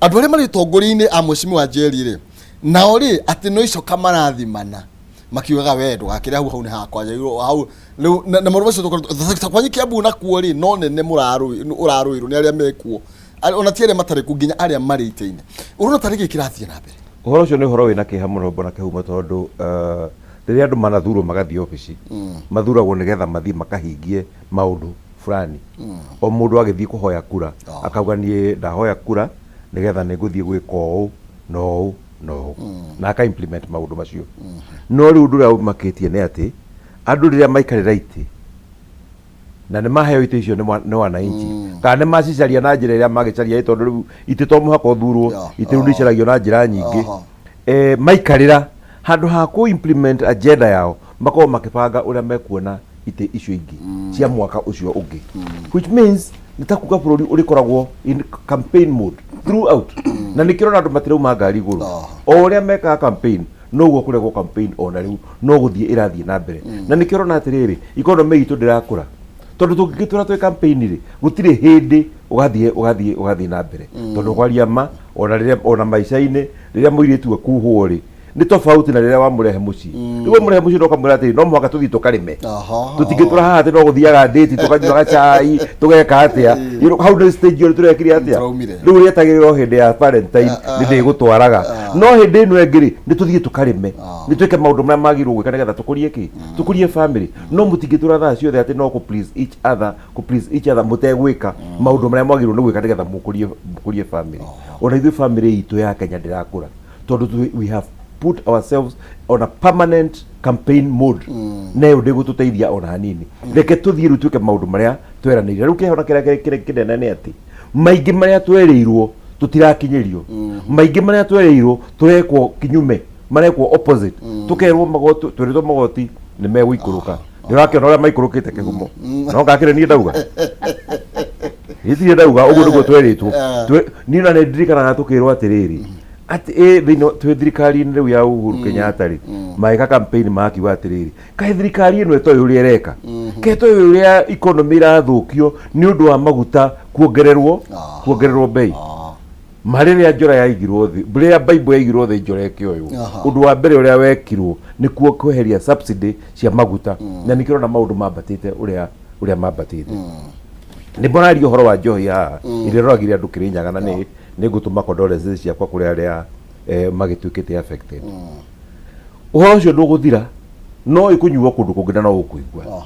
Andũ arĩa marĩ ũtongoria-inĩ a mheshimiwa Njeri rĩ, nao rĩ, atĩ no icoka marathimana makiugaga we ndũgakĩre hau, hau nĩ hakwa njagĩrĩirwo hau rĩu, na maũndũ macio tũkoretwo ta kwanyu Kiambu nakuo rĩ, no nene ũrarũĩrwo nĩ arĩa mekuo, ona ti arĩa matarĩ kuo, nginya arĩa marĩ itĩ-inĩ. Ũrona tarĩ kĩ kĩrathiĩ na mbere? Ũhoro ũcio nĩ ũhoro wĩna kĩeha mũno, bwana Kĩhumo, tondũ rĩrĩa andũ manathurwo magathiĩ obici, mathuragwo nĩgetha mathiĩ makahingie maũndũ fulani. O mũndũ agĩthiĩ kũhoya kura akauga, "Niĩ ndahoya kura nĩgetha nĩ ngũthiĩ gwĩka ũũ na ũũ na ũũ," na aka implement maũndũ macio. No rĩu ũndũ ũrĩa ũmakĩtie nĩ atĩ andũ rĩrĩa maikarĩra itĩ na nĩ maheo itĩ icio nĩ wananchi, kana nĩ macicaria na njĩra ĩrĩa magĩcaria, tondũ rĩu itĩ to mũhaka ũthurwo, itĩ rĩu nĩ icaragio na njĩra nyingĩ. Maikarĩra, handũ ha kũ implement agenda yao, makoragwo makĩbanga ũrĩa mekuona itĩ icio ingĩ cia mwaka ũcio ũngĩ, which means nĩ ta kuga bũrũri ũrĩkoragwo in campaign mode throughout. Na nĩkĩo ũrona andũ matirauma ngari igũrũ. O ũrĩa mekaga campaign, noguo kũregwo campaign ona rĩu no gũthiĩ ĩrathiĩ na mbere. Na nĩkĩo ũrona atĩrĩrĩ, economy itũ ndĩrakũra, tondũ tũngĩgĩtũra twĩ campaign rĩ, gũtirĩ hĩndĩ ũgathiĩ na mbere. Tondũ kwaria ma, ona rĩrĩa ona maica-inĩ, rĩrĩa mũirĩtu akuhwo rĩ, nĩ tofauti na rĩrĩa wamũrehe mũciĩ. Rĩu wamũrehe mũciĩ no ũkamwĩra atĩrĩ, no mũhaka tũthiĩ tũkarĩme. Tũtingĩtũra haha atĩ no gũthiaga ndĩti, tũkanyuaga cai, tũgeka atĩa. Hau nĩ stage ĩyo tũrekire atĩa? Tũraumire. Rĩu rĩetagĩrĩrwo hĩndĩ ya Valentine nĩ ndĩgũtwaraga, no hĩndĩ ĩno ĩngĩ rĩ, nĩ tũthiĩ tũkarĩme, nĩ twĩke maũndũ marĩa magĩrĩirwo gwĩka nĩgetha tũkũrie kĩ, tũkũrie family. No mũtingĩtũra thaa ciothe atĩ no kũ please each other, kũ please each other, mũtegwĩka maũndũ marĩa mwagĩrĩirwo nĩ gwĩka nĩgetha mũkũrie family. Ona ithuĩ family itũ ya Kenya ndĩrakũra, tondũ we have put ourselves on a permanent campaign mode, na ĩyo ndĩgũtũteithia ona hanini. Reke tũthiĩ rĩu twĩke maũndũ marĩa tweranĩire. Rĩu kĩheo na kĩrĩa kĩnene nĩ atĩ maingĩ marĩa twerĩirwo tũtirakinyĩrio, maingĩ marĩa twerĩirwo tũrekwo kinyume, marekwo opposite. Tũkerwo magoti, twĩrĩtwo magoti nĩ megũikũrũka, nĩ ũrakĩona ũrĩa maikũrũkĩte, Kĩhumo. No ngakĩrĩ niĩ ndauga gĩtirĩ ndauga, ũguo nĩguo twerĩtwo. Niĩ na nĩ ndirikanaga tũkĩrwo atĩrĩrĩ, atĩ ĩ thĩinĩ twĩ thirikari-inĩ rĩu ya Uhuru Kenyatta rĩ, magĩka campaign makiuga atĩrĩrĩ, kaĩ thirikari ĩno ĩtoĩ ũrĩa ĩreka, kaĩ ĩtoĩ ũrĩa economy ĩrathũkio nĩ ũndũ wa maguta kuongererwo bei. Ma rĩrĩa njora yaigirwo thĩ, rĩrĩa Bible yaigirwo thĩ, njora ĩkĩoywo, ũndũ wa mbere ũrĩa wekirwo nĩ kuo kweheria subsidy cia maguta, na nĩkĩo ũrona maũndũ mambatĩte ũrĩa mambatĩte. Nĩ mũraria ũhoro wa njohi haha ĩrĩa ĩroragire andũ Kĩrĩnyaga, na nĩ ngũtũma condolences ciakwa kũrĩ arĩa magĩtuĩkĩte affected. Ũhoro ũcio ndũgũthira, no ĩkũnyuo kũndũ kũngĩ na no ũkũigua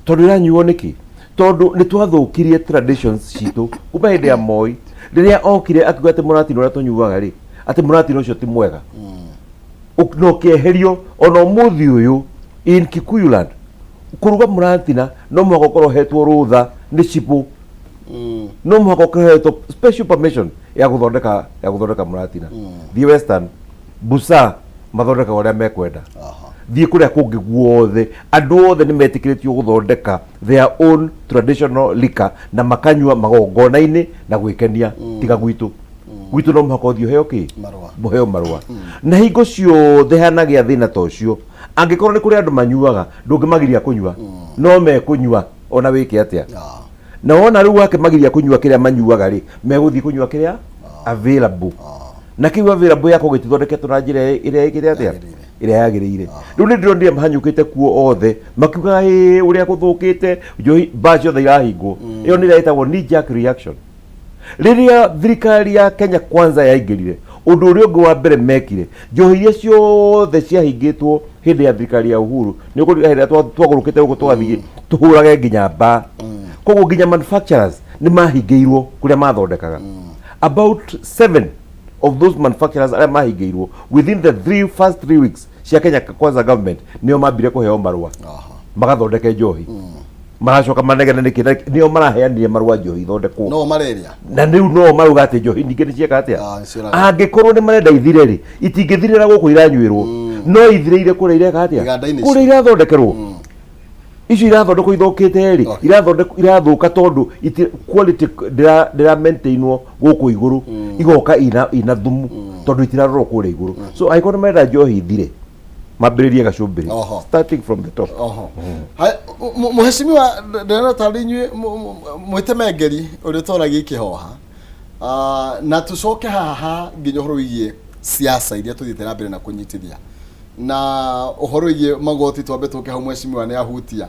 tondũ ĩranyuo nĩkĩ? Tondũ nĩ twathũkirie traditions citũ kuma hĩndĩ ya Moi, rĩrĩa okire akiuga atĩ mũratino ũrĩa tũnyuaga rĩ, atĩ mũratino ũcio ti mwega, na ũkĩeherio. Ona ũmũthĩ ũyũ in Kikuyuland, kũruga mũratina no mũhaka ũkorwo ũhetwo rũtha nĩ cibũ, no mũhaka ũhetwo special permission ya gũthondeka mũratina. Thiĩ Western busa, mathondekaga ũrĩa mekwenda. Thiĩ kũrĩa kũngĩ guothe, andũ othe nĩ metĩkĩrĩtio gũthondeka their own traditional liquor na makanyua magongona-inĩ na gwĩkenia, tiga gwitũ. Gwitũ no mũhaka ũthiĩ ũheo kĩ? Marũa. Mũheo marũa. Na hingo ciothe hanagĩa thĩna ta ũcio, angĩkorwo nĩ kũrĩ andũ manyuaga, ndũngĩmagiria kũnyua, no mekũnyua. Ona wĩke atĩa? Na wona rĩu wakĩmagiria kũnyua kĩrĩa manyuaga rĩ, megũthiĩ kũnyua kĩrĩa available. Na kĩu available yako gĩtithondeketwo na njĩra ĩrĩa ĩkĩte atĩa? Ĩrĩa yagĩrĩire. Rĩu nĩ ndĩronire mahanyũkĩte kuo othe makiugaga ĩĩ ũrĩa gũthũkĩte, njohi mbaa ciothe irahingwo. Ĩyo nĩ ĩrĩa ĩtagwo knee jerk reaction. Rĩrĩa thirikari ya Kenya Kwanza yaingĩrire, ũndũ ũrĩa ũngĩ wa mbere mekire, njohi iria ciothe ciahingĩtwo hĩndĩ ya thirikari ya Uhuru, nĩ ũkũririkana hĩndĩ ĩrĩa twagũrũkĩte gũkũ tũgathiĩ tũhũrage nginya mbaa. Koguo nginya manufacturers nĩ mahingĩirwo kũrĩa mathondekaga. About 7 of those manufacturers arĩa mahingĩirwo within the first 3 weeks cia Kenya Kwanza government nĩo mambire kũheo marũa magathondeke njohi. Maracoka manegene nĩkĩ? Na nĩo maraheanire marũa njohi ithondekwo. No mareria. Na rĩu no marauga atĩ njohi ningĩ nĩ cieka atĩa? Ah, nĩciũraga. Angĩkorwo nĩ marenda ithire rĩ, itingĩthirĩra gũkũ iranyuĩrwo, no ithirĩire kũrĩa ireka atĩa? Iganda-inĩ. Kũrĩa irathondekerwo. Icio irathondekwo ithũkĩte rĩ, irathondekwo irathũka tondũ quality ndĩra maintainwo gũkũ igũrũ, igoka ina thumu tondũ itirarorwo kũrĩa igũrũ. So angĩkorwo nĩ marenda njohi ithire, mambĩrĩrie gacumbĩrĩ, starting from the top. Oho. Hai, mũhecimiwa, ndĩrona tarĩ inyuĩ mwĩtemengeri ũrĩa ũtoragia ikĩhoha. Ah, na tũcoke haha nginya ũhoro wĩgiĩ siasa iria tũthiĩte na mbere na kũnyitithia na ũhoro wĩgiĩ magoti, twambe tũke hau. Mheshimiwa nĩ ahutia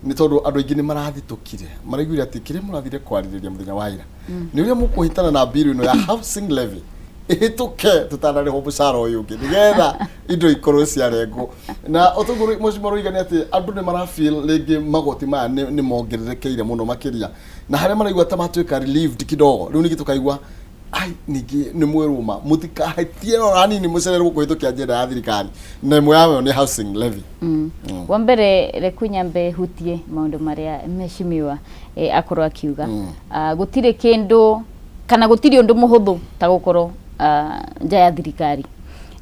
nĩ tondũ andũ aingĩ nĩ marathitũkire, maraiguire atĩ kĩrĩa mũrathire kwarĩrĩria mũthenya wa ira nĩ ũrĩa mũkũhĩtana na bill ĩno ya housing levy ĩhĩtũke tũtanarĩhwo mũcara ũyũ ũngĩ, nĩgetha indo ikorwo ciarengwo. Na ũtũguo mheshimiwa roiga nĩ atĩ andũ nĩ marafeel rĩngĩ magoti maya nĩ mongererekeire mũno makĩria, na harĩa maraigua ta matuĩka relieved kidogo, rĩu ningĩ tũkaigua ai ningĩ nĩ mwĩrũma mũtikahĩtie ona hanini, mũcererwo kũhĩtũkia agenda ya thirikari, na ĩmwe yayo nĩ housing levy. Wa mbere, reku nyambe hutie maũndũ marĩa mheshimiwa akorwo akiuga. Ah, gũtirĩ kĩndũ kana gũtirĩ ũndũ mũhũthũ ta gũkorwo nja ya thirikari,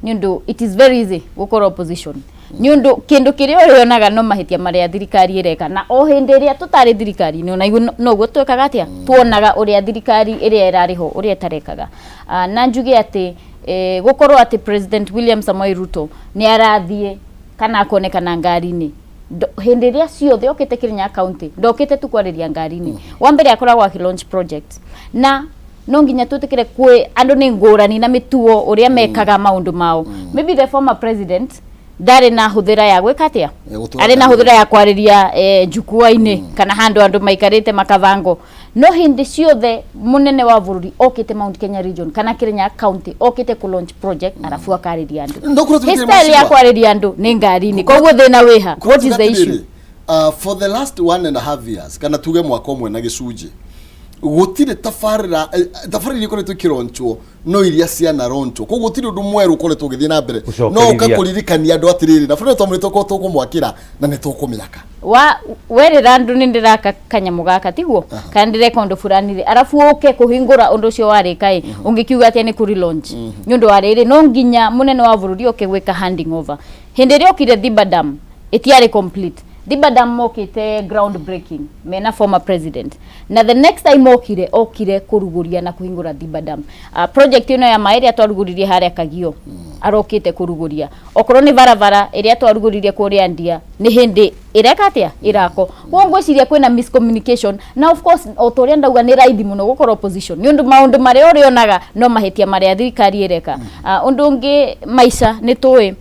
nĩ ũndũ it is very easy gũkorwo opposition, nĩ ũndũ kĩndũ kĩrĩa ũrĩonaga no mahĩtia marĩa thirikari ĩreka. Na o hĩndĩ ĩrĩa tũtarĩ thirikari-inĩ, ona ithuĩ noguo twekaga atĩa, tuonaga ũrĩa thirikari ĩrĩa ĩrarĩ ho ũrĩa ĩtarekaga. Ah, na njuge atĩ gũkorwo atĩ President William Samoei Ruto nĩ arathiĩ kana akonekana ngari-inĩ hĩndĩ ĩrĩa ciothe okĩte Kirinyaga County, ndokĩte tu kwarĩria ngari-inĩ. Wa mbere akoragwo akĩ launch project, na no nginya twĩtĩkĩre kwĩ andũ nĩ ngũrani na mĩtugo ũrĩa mekaga maũndũ mao. Maybe the former president ndarĩ na hũthĩra ya gwĩka atĩa? Ya gũtwara Arĩ na ngari. Hũthĩra ya kwarĩria jukwaa-inĩ kana handũ andũ maikarĩte makabango, no hĩndĩ ciothe mũnene wa bũrũri okĩte Mount Kenya region kana Kirinyaga County, okĩte kũ launch project arabu akarĩria andũ. No kũrĩa His tũgĩtire style ya Mheshimiwa. kwarĩria andũ nĩ ngari-inĩ, koguo thĩna wĩha? What is the issue? For the last 1.5 years, kana tuge mwaka ũmwe na gĩcunjĩ, gũtirĩ tabarĩra tabarĩra iria ikoretwo ikĩronchwo no iria cianaronchwo, koguo gũtirĩ ũndũ mwerũ ũkoretwo ũgĩthiĩ na mbere no Gũcokerithia. ũka kũririkania andũ atĩrĩrĩ na bũrũri twamũrĩ tũkorwo tũkũmwakĩra na nĩ tũkũmĩaka. Wa werĩra andũ nĩ ndĩraka kanyamũ gaka, tiguo, kana ndĩreka ũndũ fulani rĩ, arabu ũke kũhingũra ũndũ ũcio warĩka ĩ, ũngĩkiuga atĩa nĩ kũ relaunch? Nĩ ũndũ wa rĩrĩ, no nginya mũnene wa bũrũri oke gwĩka handing over. Hĩndĩ ĩrĩa okire Thiba Dam ĩtiarĩ complete. Thiba Dam mokĩte ground breaking mena former president, na the next time okire, okire kũrugũria na kũhingũra Thiba Dam. Project ĩno ya maĩ ĩrĩa twarugũririe harĩa Kagio, arokĩte kũrugũria. Okorwo nĩ barabara ĩrĩa twarugũririe kũrĩa Ndia, nĩ hĩndĩ ĩreka atĩa? Ĩrako. Koguo ngwĩciria kwĩna miscommunication, na of course o ta ũrĩa ndauga, nĩ raithi mũno gũkorwo opposition, nĩ ũndũ maũndũ marĩa ũrĩonaga no mahĩtia marĩa thirikari ĩreka. Ũndũ ũngĩ, maica nĩ tũĩ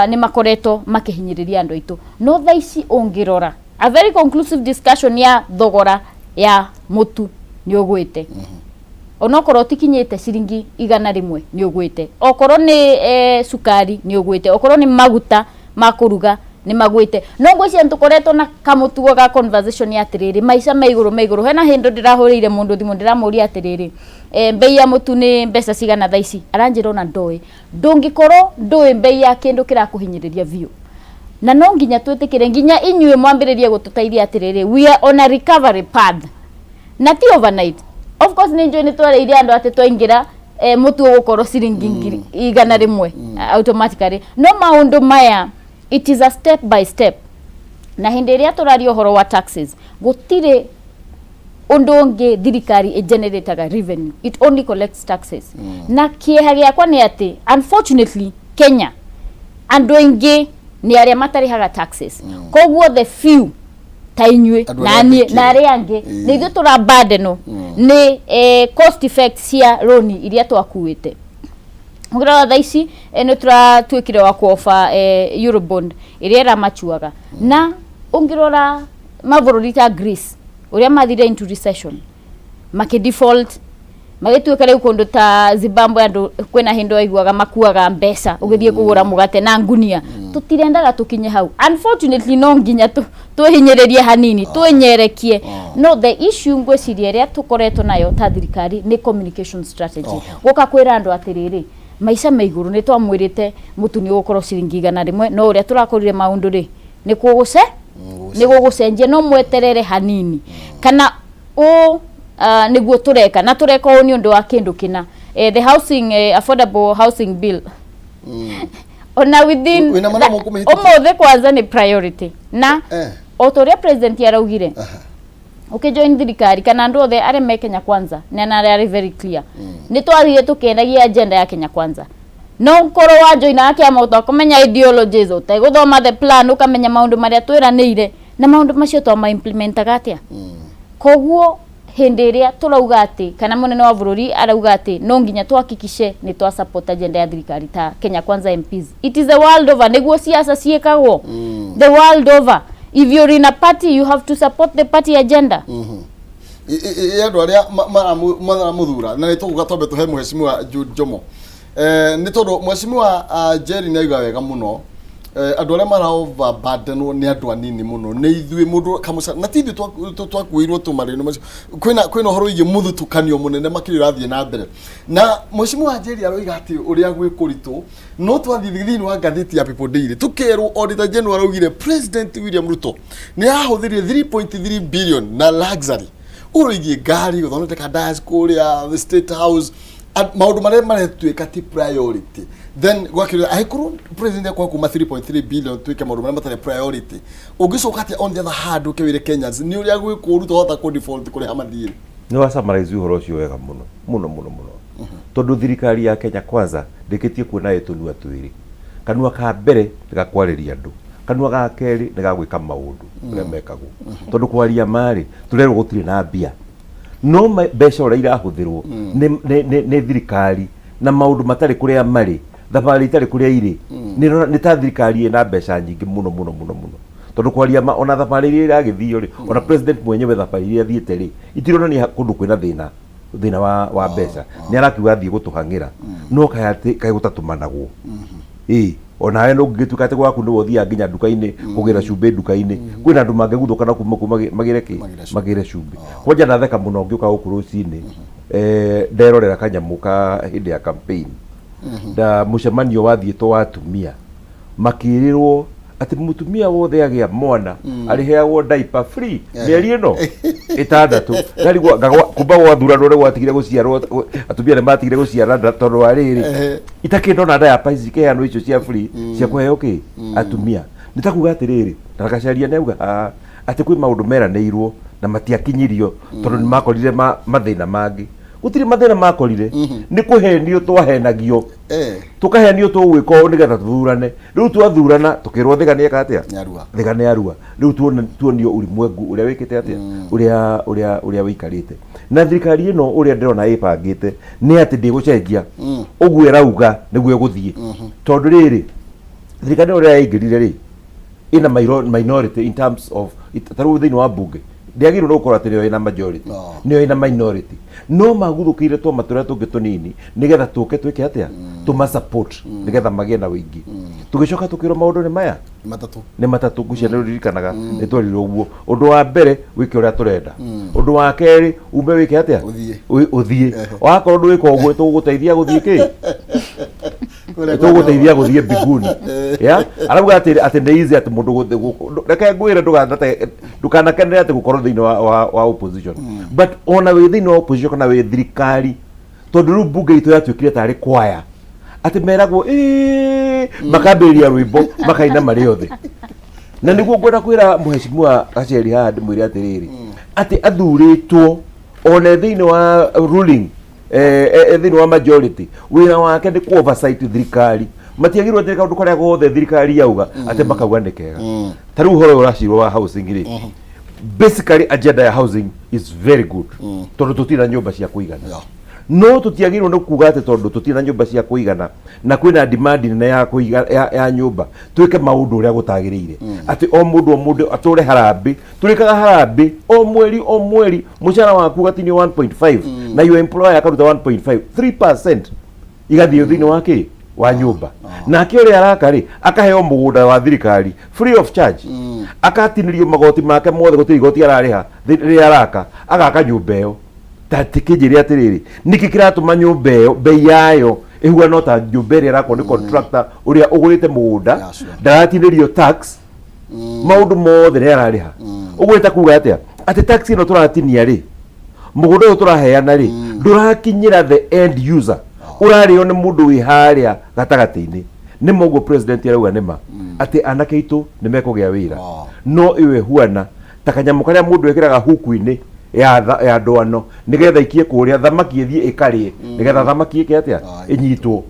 nĩ makoretwo makĩhinyĩrĩria andũ aitũ, no thaa ici ũngĩrora a very conclusive discussion ya thogora ya mũtu nĩ ũgwĩte, onokorwo ũtikinyĩte ciringi 100, nĩ ũgwĩte. Okorwo nĩ cukari nĩ ũgwĩte, okorwo nĩ maguta ma kũruga nĩ magwĩte. No ngwĩciria nĩ tũkoretwo na kamũtugo ga conversation ya atĩrĩrĩ, maica me igũrũ, me igũrũ. Hena hĩndĩ ndĩrahũrĩire mũndũ thimũ, ndĩramũria atĩrĩrĩ, mbei ya mũtu nĩ mbeca cigana thaa ici? Aranjĩra ona ndoĩ. Ndũngĩkorwo ndũĩ mbei ya kĩndũ kĩrakũhinyĩrĩria biũ, na no nginya twĩtĩkĩre nginya inyuĩ mwambĩrĩrie gũtũteithia atĩrĩrĩ, we are on a recovery path na ti overnight. Of course nĩ njũĩ nĩ twarĩire andũ atĩ twaingĩra mũtu ũgũkorwo ciringi 100 automatically, no maũndũ maya it is a step by step. Na hĩndĩ ĩrĩa tũraria ũhoro wa taxes, gũtirĩ ũndũ ũngĩ thirikari ĩgenerataga revenue, it only collects taxes. Na kĩeha gĩakwa nĩ atĩ unfortunately Kenya andũ aingĩ nĩ arĩa matarĩhaga taxes, koguo the few Ta inyuĩ Andũ na arĩa niĩ andĩke. Na arĩa angĩ nĩ ithuĩ tũrabandenwo nĩ cost effect cia rũni iria twakuĩte. Ũngĩrora thaa ici nĩ tũratuĩkire wa kuoba Eurobond ĩrĩa ĩramachuaga, na ũngĩrora mabũrũri ta Greece ũrĩa mathire into recession, makĩ default, magĩtuĩka rĩu kũndũ ta Zimbabwe andũ kwĩna hĩndĩ waiguaga makuaga mbeca ũgĩthiĩ kũgũra mũgate na ngunia. Tũtirendaga tũkinye hau. Unfortunately, no nginya twĩhinyĩrĩrie hanini, twĩnyerekie. No the issue ngwĩciria ĩrĩa tũkoretwo nayo ta thirikari nĩ communication strategy, gũka kwĩra andũ atĩrĩrĩ, maica me igũrũ, nĩ twamwĩrĩte mũtu nĩ ũgũkorwo ciringi 100, no ũrĩa tũrakorire maũndũ rĩ, nĩ kũgũce nĩ gũgũcenjia, no mweterere hanini, kana ũ nĩguo tũreka na tũreka ũũ nĩ ũndũ wa kĩndũ kĩna, the housing, affordable housing bill, ona within Wĩna marĩa mũkũmĩhĩtũkia? Ũmũthĩ kwanza nĩ priority na o ta ũrĩa president araugire ũkĩjoin thirikari, kana andũ othe arĩa me Kenya Kwanza, na arĩa arĩ very clear, nĩ twathire tũkĩendagia agenda ya Kenya Kwanza. No korwo wajoinaga kĩama ũtakũmenya ideologies, ũtegũthoma the plan, ũkamenya maũndũ marĩa twĩranĩire na maũndũ macio twama implementaga atĩa. Koguo hĩndĩ ĩrĩa tũrauga atĩ, kana mũnene wa bũrũri arauga atĩ no nginya tuhakikishe nĩ twa support agenda ya thirikari ta Kenya Kwanza MPs, it is the world over nĩguo siasa ciĩkagwo. The world over, if you're in a party, you have to support the party agenda. Andũ arĩa maramũthura, na nĩ tũguga twambe tũhe Mheshimiwa Jude Njomo, nĩ tondũ Mheshimiwa Jerry nĩ auga wega mũno, andũ arĩa mara overburdenwo nĩ andũ anini mũno, nĩ ithuĩ mũndũ kamũca na ti ithuĩ twakuĩirwo tũmarĩno macio. Kwĩna ũhoro wĩgiĩ mũthutũkanio mũnene makĩria ũrathiĩ na mbere, na Mheshimiwa Jerry aroiga atĩ ũrĩa gwĩ kũritũ, no twathiĩ thĩinĩ wa ngathĩti ya People Daily tũkerwo Auditor General araugire President William Ruto nĩ ahũthĩrire 3.3 billion na luxury, ũhoro wĩgiĩ ngari, gũthondeka dais kũrĩa the State House, maũndũ marĩa maretuĩka ti priority. Then gwakĩrĩa angĩkorwo president akwa kuma 3.3 billion tuĩke maũndũ marĩa matarĩ priority, ũngĩcoka atĩa on the other hand ũkĩwĩre Kenyans nĩ ũrĩa gwĩ kũũru twahota kũ default kũrĩha mathiirĩ? Nĩ wa summarize ũhoro ũcio wega mũno mũno mũno mũno, tondũ thirikari ya Kenya Kwanza ndĩkĩtie kuona ĩ tũnua twĩrĩ. Kanua ka mbere nĩ gakwarĩria andũ, kanua ga kerĩ nĩ gagwĩka maũndũ ũrĩa mekagwo. Tondũ kwaria marĩ tũrerwo gũtirĩ na mbia, no mbeca ũrĩa irahũthĩrwo nĩ thirikari na maũndũ matarĩ kũrĩa marĩ, thabarĩ itarĩ kũrĩa irĩ, nĩ ta thirikari ĩna mbeca nyingĩ mũno mũno mũno mũno. Tondũ kwaria ma, ona thabarĩ iria iragĩthio rĩ, ona president mwenyewe thabarĩ iria athiĩte rĩ, itironania kũndũ kwĩna thĩna wa mbeca. Nĩ arakiuga athiĩ gũtũhang'ĩra, no kaĩ atĩ kaĩ gũtatũmanagwo ĩĩ, onawe no ũngĩgĩtuĩka atĩ gwaku nĩwe ũthiaga nginya nduka-inĩ kũgĩra cumbĩ nduka-inĩ, kwĩna andũ mangĩguthũka na kuma kuu magĩre kĩ? Magĩre cumbĩ. Magĩre cumbĩ. Kwanja ndatheka mũno ngĩũka gũkũ rũcinĩ, nderorera kanyamũ ka hĩndĩ ya campaign nda mũcemanio wathiĩtwo wa atumia, makĩrĩrwo atĩ mũtumia wothe agĩa mwana arĩheagwo diaper free mĩeri ĩno 6. Ndarigwo kumba gwathuranwo nĩ gwatigire gũciarwo, atumia nĩ matigire gũciara tondũ wa rĩrĩ itakĩ ndona diaper ici ikĩheanwo icio cia free cia kũheo kĩ atumia. Nĩ ta kuga atĩrĩrĩ, na Gacaria nĩ auga haha atĩ kwĩ maũndũ meranĩirwo na matiakinyirio tondũ nĩ makorire mathĩna mangĩ. Gũtirĩ mathĩna makorire, nĩ kũhenio twahenagio, tũkahenio tũgwĩka ũũ nĩgetha tũthurane. Rĩu twathurana tũkĩrwo Thiga nĩ eka atĩa? Nĩarua. Thiga nĩ arua. Rĩu tuonio ulimwengu ũrĩa wĩkĩte atĩa, ũrĩa wĩikarĩte na thirikari ĩno. Ũrĩa ndĩrona ĩbangĩte nĩ atĩ ndĩgũcenjia ũguo ĩrauga nĩguo ĩgũthiĩ, tondũ rĩrĩ thirikari ĩno ũrĩa yaingĩrire rĩ, ĩna minority in terms of ta rĩu thĩinĩ wa bunge ndĩagĩrĩirwo nĩ gũkorwo atĩ nĩyo ĩna majority, nĩyo ĩna minority, no maguthũkĩire twama tũrĩa tũngĩ tũnini nĩgetha tũke twĩke atĩa? Tũma support nĩgetha magĩe na ũingĩ. Tũgĩcoka tũkĩrwo maũndũ nĩ maya. Nĩ matatũ. Nĩ matatũ. Ngũcia nĩ ũririkanaga nĩ twerirwo ũguo. Ũndũ wa mbere, wĩke ũrĩa tũrenda. Ũndũ wa kerĩ, ume wĩke atĩa? Ũthiĩ. Ũthiĩ. Wakorwo ndwĩka ũguo, tũgũgũteithia gũthiĩ kĩ? Kũrĩa Tũgũteithia gũthiĩ mbinguni. Ya arauga atĩ nĩ easy atĩ mũndũ reke ngwĩre, ndũkanakenere atĩ gũkorwo thĩinĩ wa opposition, but ona wĩ thĩinĩ wa opposition kana wĩ thirikari, tondũ rĩu mbunge itũ yatuĩkire tarĩ kwaya atĩ meragwo "Ĩĩ", makambĩrĩria rwĩmbo makaina marĩ othe. Na nĩguo ngwenda kwĩra Mheshimiwa Gacheri haha, ndĩmwĩre atĩrĩrĩ, atĩ athurĩtwo ona thĩinĩ wa ruling, thĩinĩ wa majority, wĩra wake nĩ ku oversight thirikari. Matiagĩrĩirwo atĩ kaũndũ karĩa gothe thirikari yauga atĩ makauga nĩ kega. Ta rĩu ũhoro ũyũ ũracirwo wa housing rĩ, Basically, agenda ya housing is very good tondũ tũtirĩ na nyũmba cia kũigana. No tũtiagĩrĩirwo nĩ kuga atĩ tondũ tũtirĩ na nyũmba cia kũigana na kwĩna demand nene ya, kũiga, ya nyũmba, twĩke maũndũ ũrĩa gũtagĩrĩire, atĩ o mũndũ o mũndũ atũre harambĩ. Tũrĩkaga harambĩ o mweri o mweri, mũcara waku ũgatinio 1.5 na your employer akaruta 1.5, 3% igathiĩ thĩinĩ wa kĩ wa nyũmba. Nake ũrĩa araka rĩ, akaheo mũgũnda wa thirikari free of charge, akatinĩrio magoti make mothe, gũtirĩ igoti ararĩha rĩrĩa araka, agaka nyũmba ĩyo. Ta tikĩnjĩre atĩrĩrĩ, nĩkĩ kĩratũma nyũmba ĩyo bei yayo ĩhuana ta nyũmba ĩrĩa ĩrakwo nĩ contractor ũrĩa ũgũrĩte mũgũnda? Yeah, sure. Ndaratinĩrio tax, maũndũ mothe nĩ ararĩha. Ũguo nĩ ta kuga atĩa? Atĩ tax ĩno tũratinia rĩ, mũgũnda ũyũ tũraheana rĩ, ndũrakinyĩra the end user, ũrarĩo nĩ mũndũ wĩ harĩa gatagatĩ-inĩ. Nĩ ma ũguo president arauga nĩ ma atĩ anake aitũ nĩ mekũgĩa wĩra, no ĩyo ĩhuana ta kanyamũ karĩa mũndũ ekĩraga huku-inĩ ya ndwano nĩgetha ikie kũrĩa thamaki ĩthiĩ ĩkarĩe, nĩgetha thamaki ĩke atĩa? Ĩnyitwo.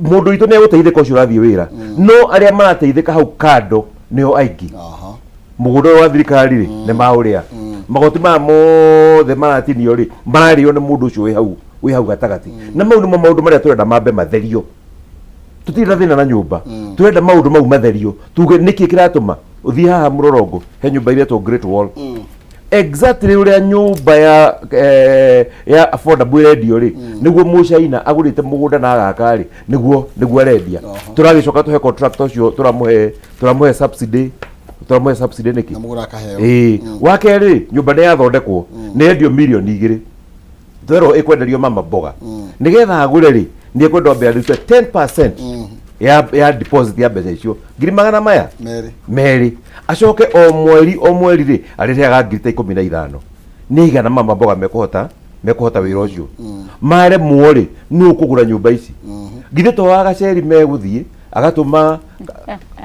Mũndũ witũ nĩ egũteithĩka ũcio ũrathiĩ wĩra, no arĩa marateithĩka hau kando nĩo aingĩ. Mũgũnda ũyũ wa thirikari rĩ, nĩ maũrĩa magoti maya mothe maratinio rĩ, mararĩo nĩ mũndũ ũcio wĩ hau gatagatĩ. Na mau nĩmo maũndũ marĩa tũrenda mambe matherio. Tũtirĩ na thĩna na nyũmba, tũrenda maũndũ mau matherio, tuge nĩkĩ kĩratũma ũthiĩ haha Mũrorongo he nyũmba iretwo Great Wall. Exactly ũrĩa nyũmba ya affordable ĩrendio rĩ, nĩguo mũcaina agũrĩte mũgũnda na agaka rĩ, nĩguo arendia. Tũragĩcoka tũhe contractor ũcio, tũramũhe subsidy nĩkĩ? Na mũgũra akaheo. Ĩĩ. Wa kerĩ, nyũmba nĩ yathondekwo, nĩ yendio mirioni 2, twerwo ĩkwenderio mama mboga. Nĩgetha agũre rĩ, nĩ ekwenda ambe arute 10% ya deposit ya mbeca icio, ngiri magana maya merĩ. Merĩ. Acoke o mweri o mweri rĩ, arĩrĩhaga ngiri ta 15. Nĩ igana mama mboga mekũhota wĩra ũcio? Maremwo rĩ, nũ ũkũgũra nyũmba ici? Githĩ to wa gaceri megũthiĩ agatũma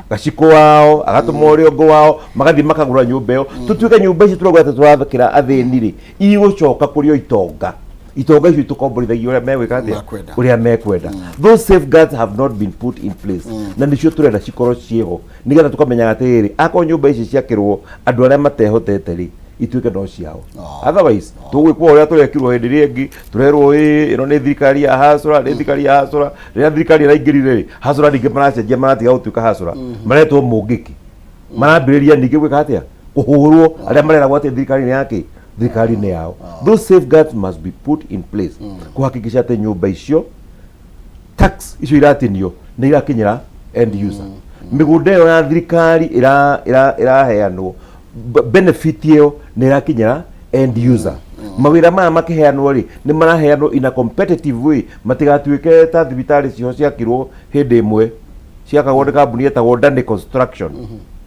gaciko wao, agatũma ũrĩa ũngĩ wao, magathiĩ makagũra nyũmba ĩyo? Tũtuĩke nyũmba ici tũrauga atĩ tũrathakĩra athĩni rĩ, igũcoka kũrĩ o itonga. Itonga icio itũkomborithagia ũrĩa megwĩka atĩa? Makwenda. Ũrĩa mekwenda. Those safeguards have not been put in place, na nĩcio tũrenda cikorwo ciĩho, nĩgetha tũkamenyaga atĩrĩrĩ, akorwo nyũmba ici ciakĩrwo andũ arĩa matehotete rĩ, ituĩke no ciao. Otherwise tũgwĩkwo ũrĩa tũrekirwo hĩndĩ ĩrĩa ĩngĩ, tũrerwo ĩ ĩno nĩ thirikari ya hasũra, nĩ thirikari ya hasũra. Rĩrĩa thirikari ĩraingĩrire rĩ, hasũra ningĩ maracenjia, maratiga gũtuĩka hasũra, maretwo mũngĩki, marambĩrĩria ningĩ gwĩka atĩa? Kũhũrwo. Arĩa mareragwo atĩ thirikari nĩ yake, thirikari nĩ yao. Those safeguards must be put in place kũhakikisha atĩ nyũmba icio, tax icio iratinio nĩ irakinyĩra end user. Mĩgũnda ĩyo ya thirikari ĩraheanwo, benefit ĩyo nĩ ĩrakinyĩra end user. Mawĩra maya makĩheanwo rĩ, nĩ maraheanwo in a competitive way, matigatuĩke ta thibitarĩ ciho ciakirwo hĩndĩ ĩmwe, ciakagwo nĩ kambuni yetagwo Dani Construction.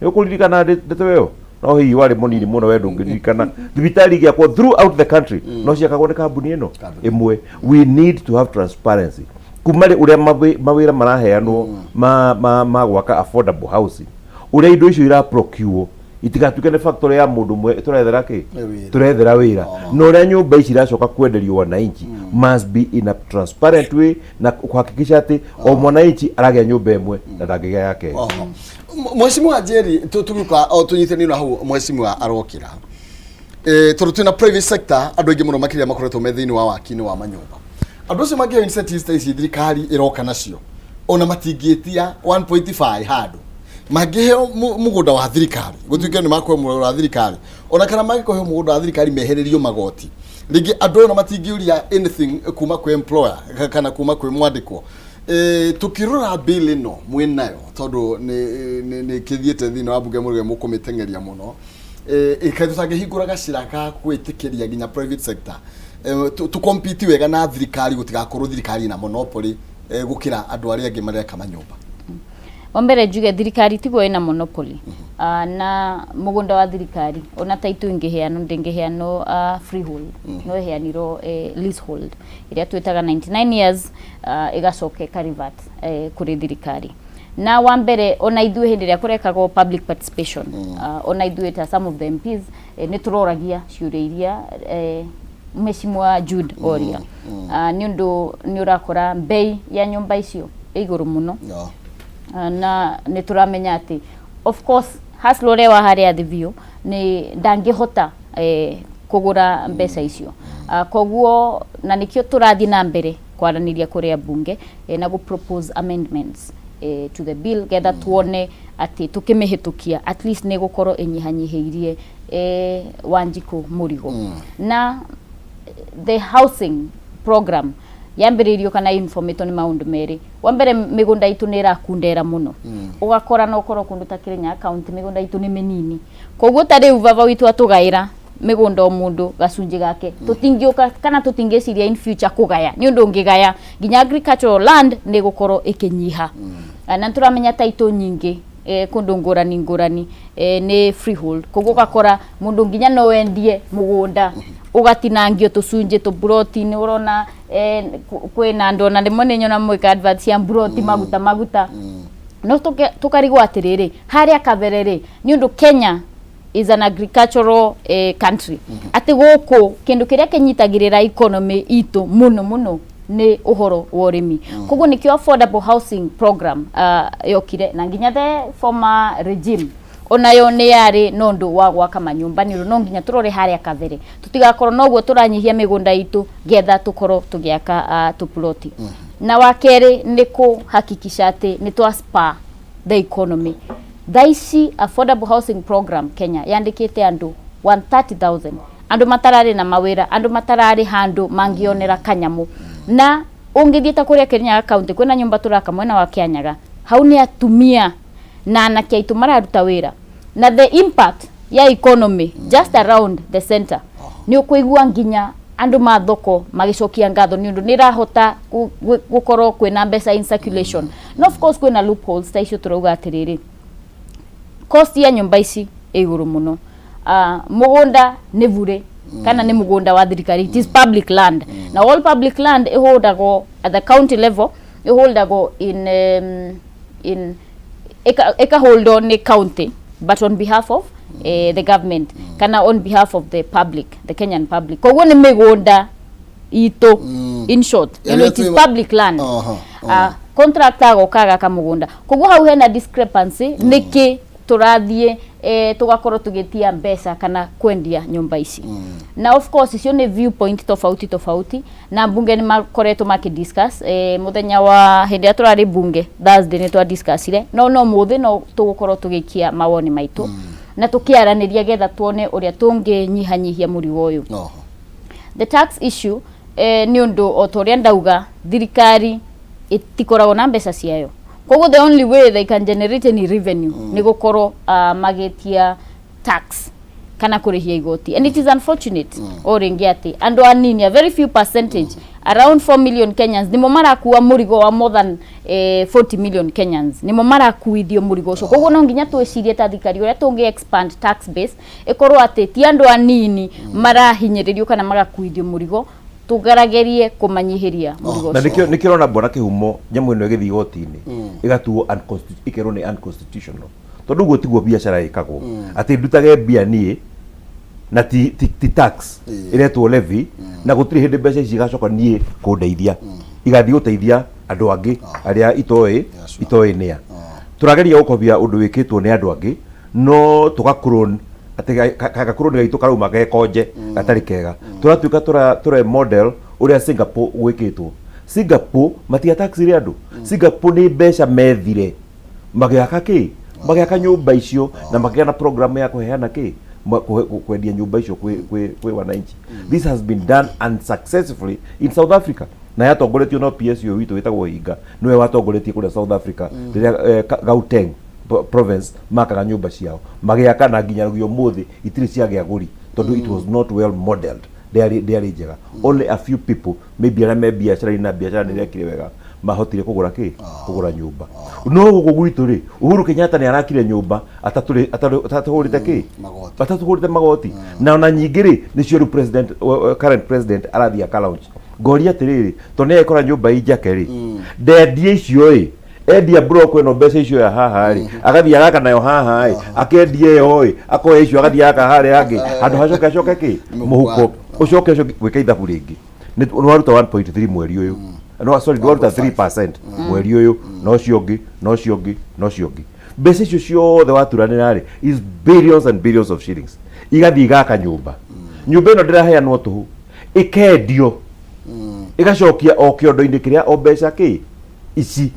Nĩ ũkũririkana ndeto ĩyo? No hihi warĩ mũnini mũno we, ndũngĩririkana. Thibitarĩ igĩakwo throughout the country, no ciakagwo nĩ kambuni ĩno ĩmwe. We need to have transparency kuma rĩ ũrĩa mawĩra maraheanwo ma gwaka affordable housing, ũrĩa indo icio ira procure, itigatuĩke nĩ factory ya mũndũ ũmwe tũrethera kĩ? Wĩra. Tũrethera wĩra. Na ũrĩa nyũmba ici iracoka kwenderio wananchi must be in a transparent way, na kuhakikisha atĩ o mwananchi aragĩa nyũmba ĩmwe na ndangĩgĩa ya kerĩ. Oho. Mheshimiwa Njeri, tũgĩũka o tũnyitani na hau mheshimiwa arokĩra, tondũ twĩna private sector, andũ aingĩ mũno makĩria makoretwo me thĩinĩ wa waki-inĩ wa manyũmba. Andũ acio mangĩheo incentives ta ici thirikari ĩroka nacio, ona matingĩtia 1.5 handũ mangĩheo mũgũnda wa thirikari, gũtuĩke nĩ makũheo mũgũnda wa thirikari, ona kana mangĩkũheo mũgũnda wa thirikari mehererio magoti rĩngĩ, andũ aya ona matingĩũria anything kuma kwĩ employer kana kuma kwĩ mwandĩkwo. Tukirora bill ĩno mwĩnayo, tondũ nĩ kĩthiĩte thĩinĩ wa bunge, mũrĩge mũkũmĩteng'eria mũno, kaĩ tũtangĩhingũra gacĩra ga gwĩtĩkĩria nginya private sector tũ compete wega na thirikari, gũtigakorwo thirikari ĩna monopoly gũkĩra andũ arĩa angĩ mareka manyũmba? Wa mbere njuge thirikari tiguo ĩna monopoly na mũgũnda wa thirikari, ona taitũ ingĩheanwo, ndĩngĩheanwo freehold, no ĩheanirwo leasehold ĩrĩa twĩtaga 99 years, ĩgacoka ĩka revert kũrĩ thirikari. Na wa mbere, ona ithuĩ hĩndĩ ĩrĩa kũrekagwo public participation, ona ithuĩ ta some of the MPs, nĩ tũroragia ciũria iria Mheshimiwa Jude oria, nĩ ũndũ nĩ ũrakora mbei ya nyũmba icio ĩ igũrũ mũno. Na nĩ tũramenya atĩ of course hustler ũrĩa wa harĩa thĩ biũ Nĩ ndangĩhota kũgũra mbeca icio. Koguo na nĩkĩo tũrathiĩ na mbere kwaranĩria kũrĩa mbunge na gũ propose amendments to the bill getha tuone atĩ tũkĩmĩhĩtũkia at least nĩ gũkorwo ĩnyihanyihĩirie Wanjikũ mũrigo. Na the housing program yambĩrĩirio kana informĩtwo nĩ maũndũ merĩ. Wa mbere, mĩgũnda itũ nĩ ĩrakundera mũno, ũgakora no ũkorwo kũndũ ta Kĩrĩnyaga County mĩgũnda itũ nĩ mĩnini, koguo ta rĩu baba witũ atũgaĩra mĩgũnda o mũndũ gacunjĩ gake, tũtingĩũka kana tũtingĩciria in future kũgaya, nĩ ũndũ ũngĩgaya nginya agricultural land nĩ gũkorwo ĩkĩnyiha. Na nĩ tũramenya title nyingĩ kũndũ ngũrani ngũrani nĩ freehold, koguo ũgakora mũndũ nginya no endie mũgũnda ũgatinangio tũcunjĩ tũburoti. Nĩ ũrona kwĩna andũ ona rĩmwe nĩ nyona mwĩka advert cia mburoti maguta maguta, no tũkarigwo atĩrĩrĩ, harĩa kabere rĩ, nĩ ũndũ Kenya is an agricultural country, atĩ gũkũ kĩndũ kĩrĩa kĩnyitagĩrĩra economy itũ mũno mũno nĩ ũhoro wa ũrĩmi. Koguo nĩkĩo affordable housing program yokire, na nginya the former regime onayo nĩ yarĩ na ũndũ wa gwaka manyũmba, nĩ ũndũ no nginya tũrore harĩa kabere tũtigakorwo noguo tũranyihia mĩgũnda itũ getha tũkorwo tũgĩaka tũploti. Na wa kerĩ nĩ kũhakikisha atĩ nĩ twa spur the economy. Thaa ici affordable housing program Kenya yandĩkĩte andũ 130,000, andũ matararĩ na mawĩra, andũ matararĩ handũ mangĩonera kanyamũ. Na ũngĩthiĩ ta kũrĩa Kĩrĩnyaga County, kwĩna nyũmba tũraka mwena wa Kĩanyaga hau, nĩ atumia na anake aitũ mararuta wĩra, na the impact ya economy just around the center nĩ ũkũigua nginya andũ ma thoko magĩcokia ngatho, nĩ ũndũ nĩ ĩrahota gũkorwo kwĩna mbeca in circulation. No of course kwĩna loopholes ta icio tũrauga atĩrĩrĩ, cost ya nyũmba ici ĩ igũrũ mũno. Mũgũnda nĩ bure kana nĩ mũgũnda wa thirikari, it is public land, na all public land ĩholdagwo at the county level, ĩholdagwo in ĩkaholdwo nĩ county but on behalf of the government kana on behalf of the public, the Kenyan public. Koguo nĩ mĩgũnda itũ in short, it is public land. Contractor agoka agaka mũgũnda, koguo hau hena discrepancy. Nĩkĩ tũrathiĩ tũgakorwo tũgĩtia mbeca kana kwendia nyũmba ici? Na of course icio nĩ viewpoint tofauti tofauti, na mbunge nĩ makoretwo makĩdiscuss. Mũthenya wa hĩndĩ ĩrĩa tũrarĩ bunge Thursday nĩ twadiscussire, no mũthĩ no tũgũkorwo tũgĩikia mawoni maitũ na tũkĩaranĩria getha tuone ũrĩa tũngĩnyihanyihia mũrigo ũyũ. The tax issue, nĩ ũndũ o ta ũrĩa ndauga, thirikari ĩtikoragwo na mbeca ciayo, koguo the only way they can generate any revenue nĩ gũkorwo magĩtia tax kana kũrĩhia igoti. And it is unfortunate o rĩngĩ atĩ andũ anini, a very few percentage, around 4 million Kenyans, nĩmo marakua mũrigo wa more than 40 million Kenyans, nĩmo marakuithio mũrigo ũcio. Koguo no nginya twĩcirie ta thirikari ũrĩa tũngĩ expand tax base, ĩkorwo atĩ ti andũ anini marahinyĩrĩrio kana magakuithio mũrigo, tũgeragerie kũmanyihĩria mũrigo Na ũcio. Nĩkĩo ũrona mbona kĩhumo nyamũ ĩno ĩgĩthiĩ igoti-inĩ ĩgatuo ĩkerwo nĩ unconstitutional, tondũ ũguo tiguo biacara ĩkagwo, atĩ ndutage mbia niĩ na ti tax, ĩretwo levy, na gũtirĩ hĩndĩ mbeca ici igacoka niĩ kũndeithia, igathiĩ gũteithia andũ angĩ arĩa itoĩ itoĩ nĩa. Tũrageria gũkobia ũndũ wĩkĩtwo nĩ andũ angĩ, no tũgaclone atĩ gaclone gaitũ karauma gekonje gatarĩ kega. Tũratuĩka tũre model ũrĩa Singapore gwĩkĩtwo. Singapore matiataxire andũ. Singapore nĩ mbeca methire magĩaka kĩ, magĩaka nyũmba icio, na makĩgĩa na program ya kũheana kĩ, kwendia nyũmba icio kwĩ wananchi. This has been done unsuccessfully in South Africa, na yatongoretio no PS ũyũ witũ wĩtagwo Hinga, nĩwe watongoretie kũrĩa South Africa rĩrĩa Gauteng province makaga nyũmba ciao, magĩaka na nginyagia ũmũthĩ itirĩ ciagĩa agũri, tondũ it was not well modeled, ndĩarĩ njega. Only a few people, maybe arĩa me biacara-inĩ na biacara nĩ irekire wega, mahotire kũgũra kĩ, kũgũra nyũmba. No gũkũ gwitũ rĩ, Uhuru Kenyatta nĩ arakire nyũmba atatũhũrĩte kĩ, Magoti. Atatũhũrĩte magoti. Na ona nyingĩ rĩ, nĩcio rĩu president, current president arathiĩ aka launch. Ngoria atĩrĩrĩ, tondũ nĩ ekora nyũmba ii njake rĩ, ndendie icio ĩ, endia block ĩno, mbeca icio ya haha rĩ, agathiĩ agaka nayo haha ĩ, akendia ĩyo ĩ, akoya icio agathiĩ agaka harĩa hangĩ, handũ hacoke acoke kĩ mũhuko, ũcoke ũcoke gwĩka ithabu rĩngĩ. Nĩ waruta 1.3 mweri ũyũ, no sorry, ndwaruta 3% mweri ũyũ, na ũcio ũngĩ, na ũcio ũngĩ, na ũcio ũngĩ. Mbeca icio ciothe waturanĩra rĩ is billions and billions of shillings, igathiĩ igaka nyũmba. Nyũmba ĩno ndĩraheanwo tũhũ, ĩkendio, ĩgacokia o kĩondo-inĩ kĩrĩa o mbeca kĩ ici.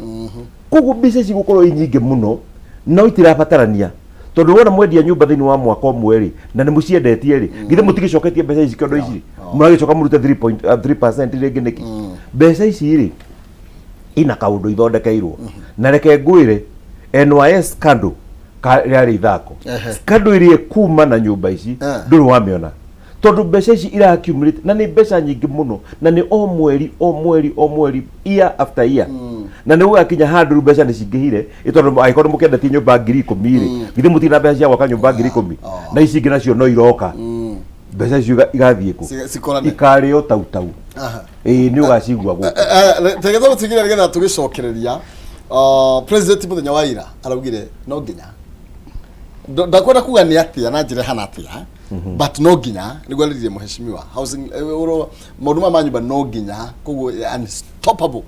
Koguo mbeca ici gũkorwo i nyingĩ mũno no itirabatarania, tondũ wona mwendia nyũmba thĩinĩ wa mwaka ũmwe rĩ, na nĩ mũciendetie rĩ, githĩ mũtigĩcoketie mbeca ici kĩondo ici rĩ? Mũragĩcoka mũrute 3.3% rĩngĩ nĩkĩ? Mbeca ici rĩ, ina kaũndũ ithondekeirwo. Na reke ngwĩre, NYS scandal rĩarĩ ithako. Scandal ĩrĩa ĩkuma na nyũmba ici ndũrĩ wamĩona, tondũ mbeca ici ira accumulate na nĩ mbeca nyingĩ mũno, na nĩ o mweri o mweri o mweri, year after year, na nĩ gũgakinya handũ rĩu mbeca nĩ cingĩhire, ĩ tondũ angĩkorwo nĩ mũkĩendetie nyũmba 10,000 rĩ, githĩ mũtirĩ na mbeca cia gwaka nyũmba 10,000? Na ici ingĩ nacio no iroka. Mbeca icio igathiĩ kũ? Cikorane. Ikarĩo tau tau. Ĩĩ, nĩ ũgacigua gũkũ. Tegetha gũtigĩrĩra nĩgetha tũgĩcokereria, president mũthenya wa ira araugire no nginya, ndakwenda kuga nĩ atĩa na njĩra ĩhana atĩa, but no nginya nĩguo arĩrie mũheshimiwa housing, maũndũ maya ma nyũmba no nginya, koguo unstoppable.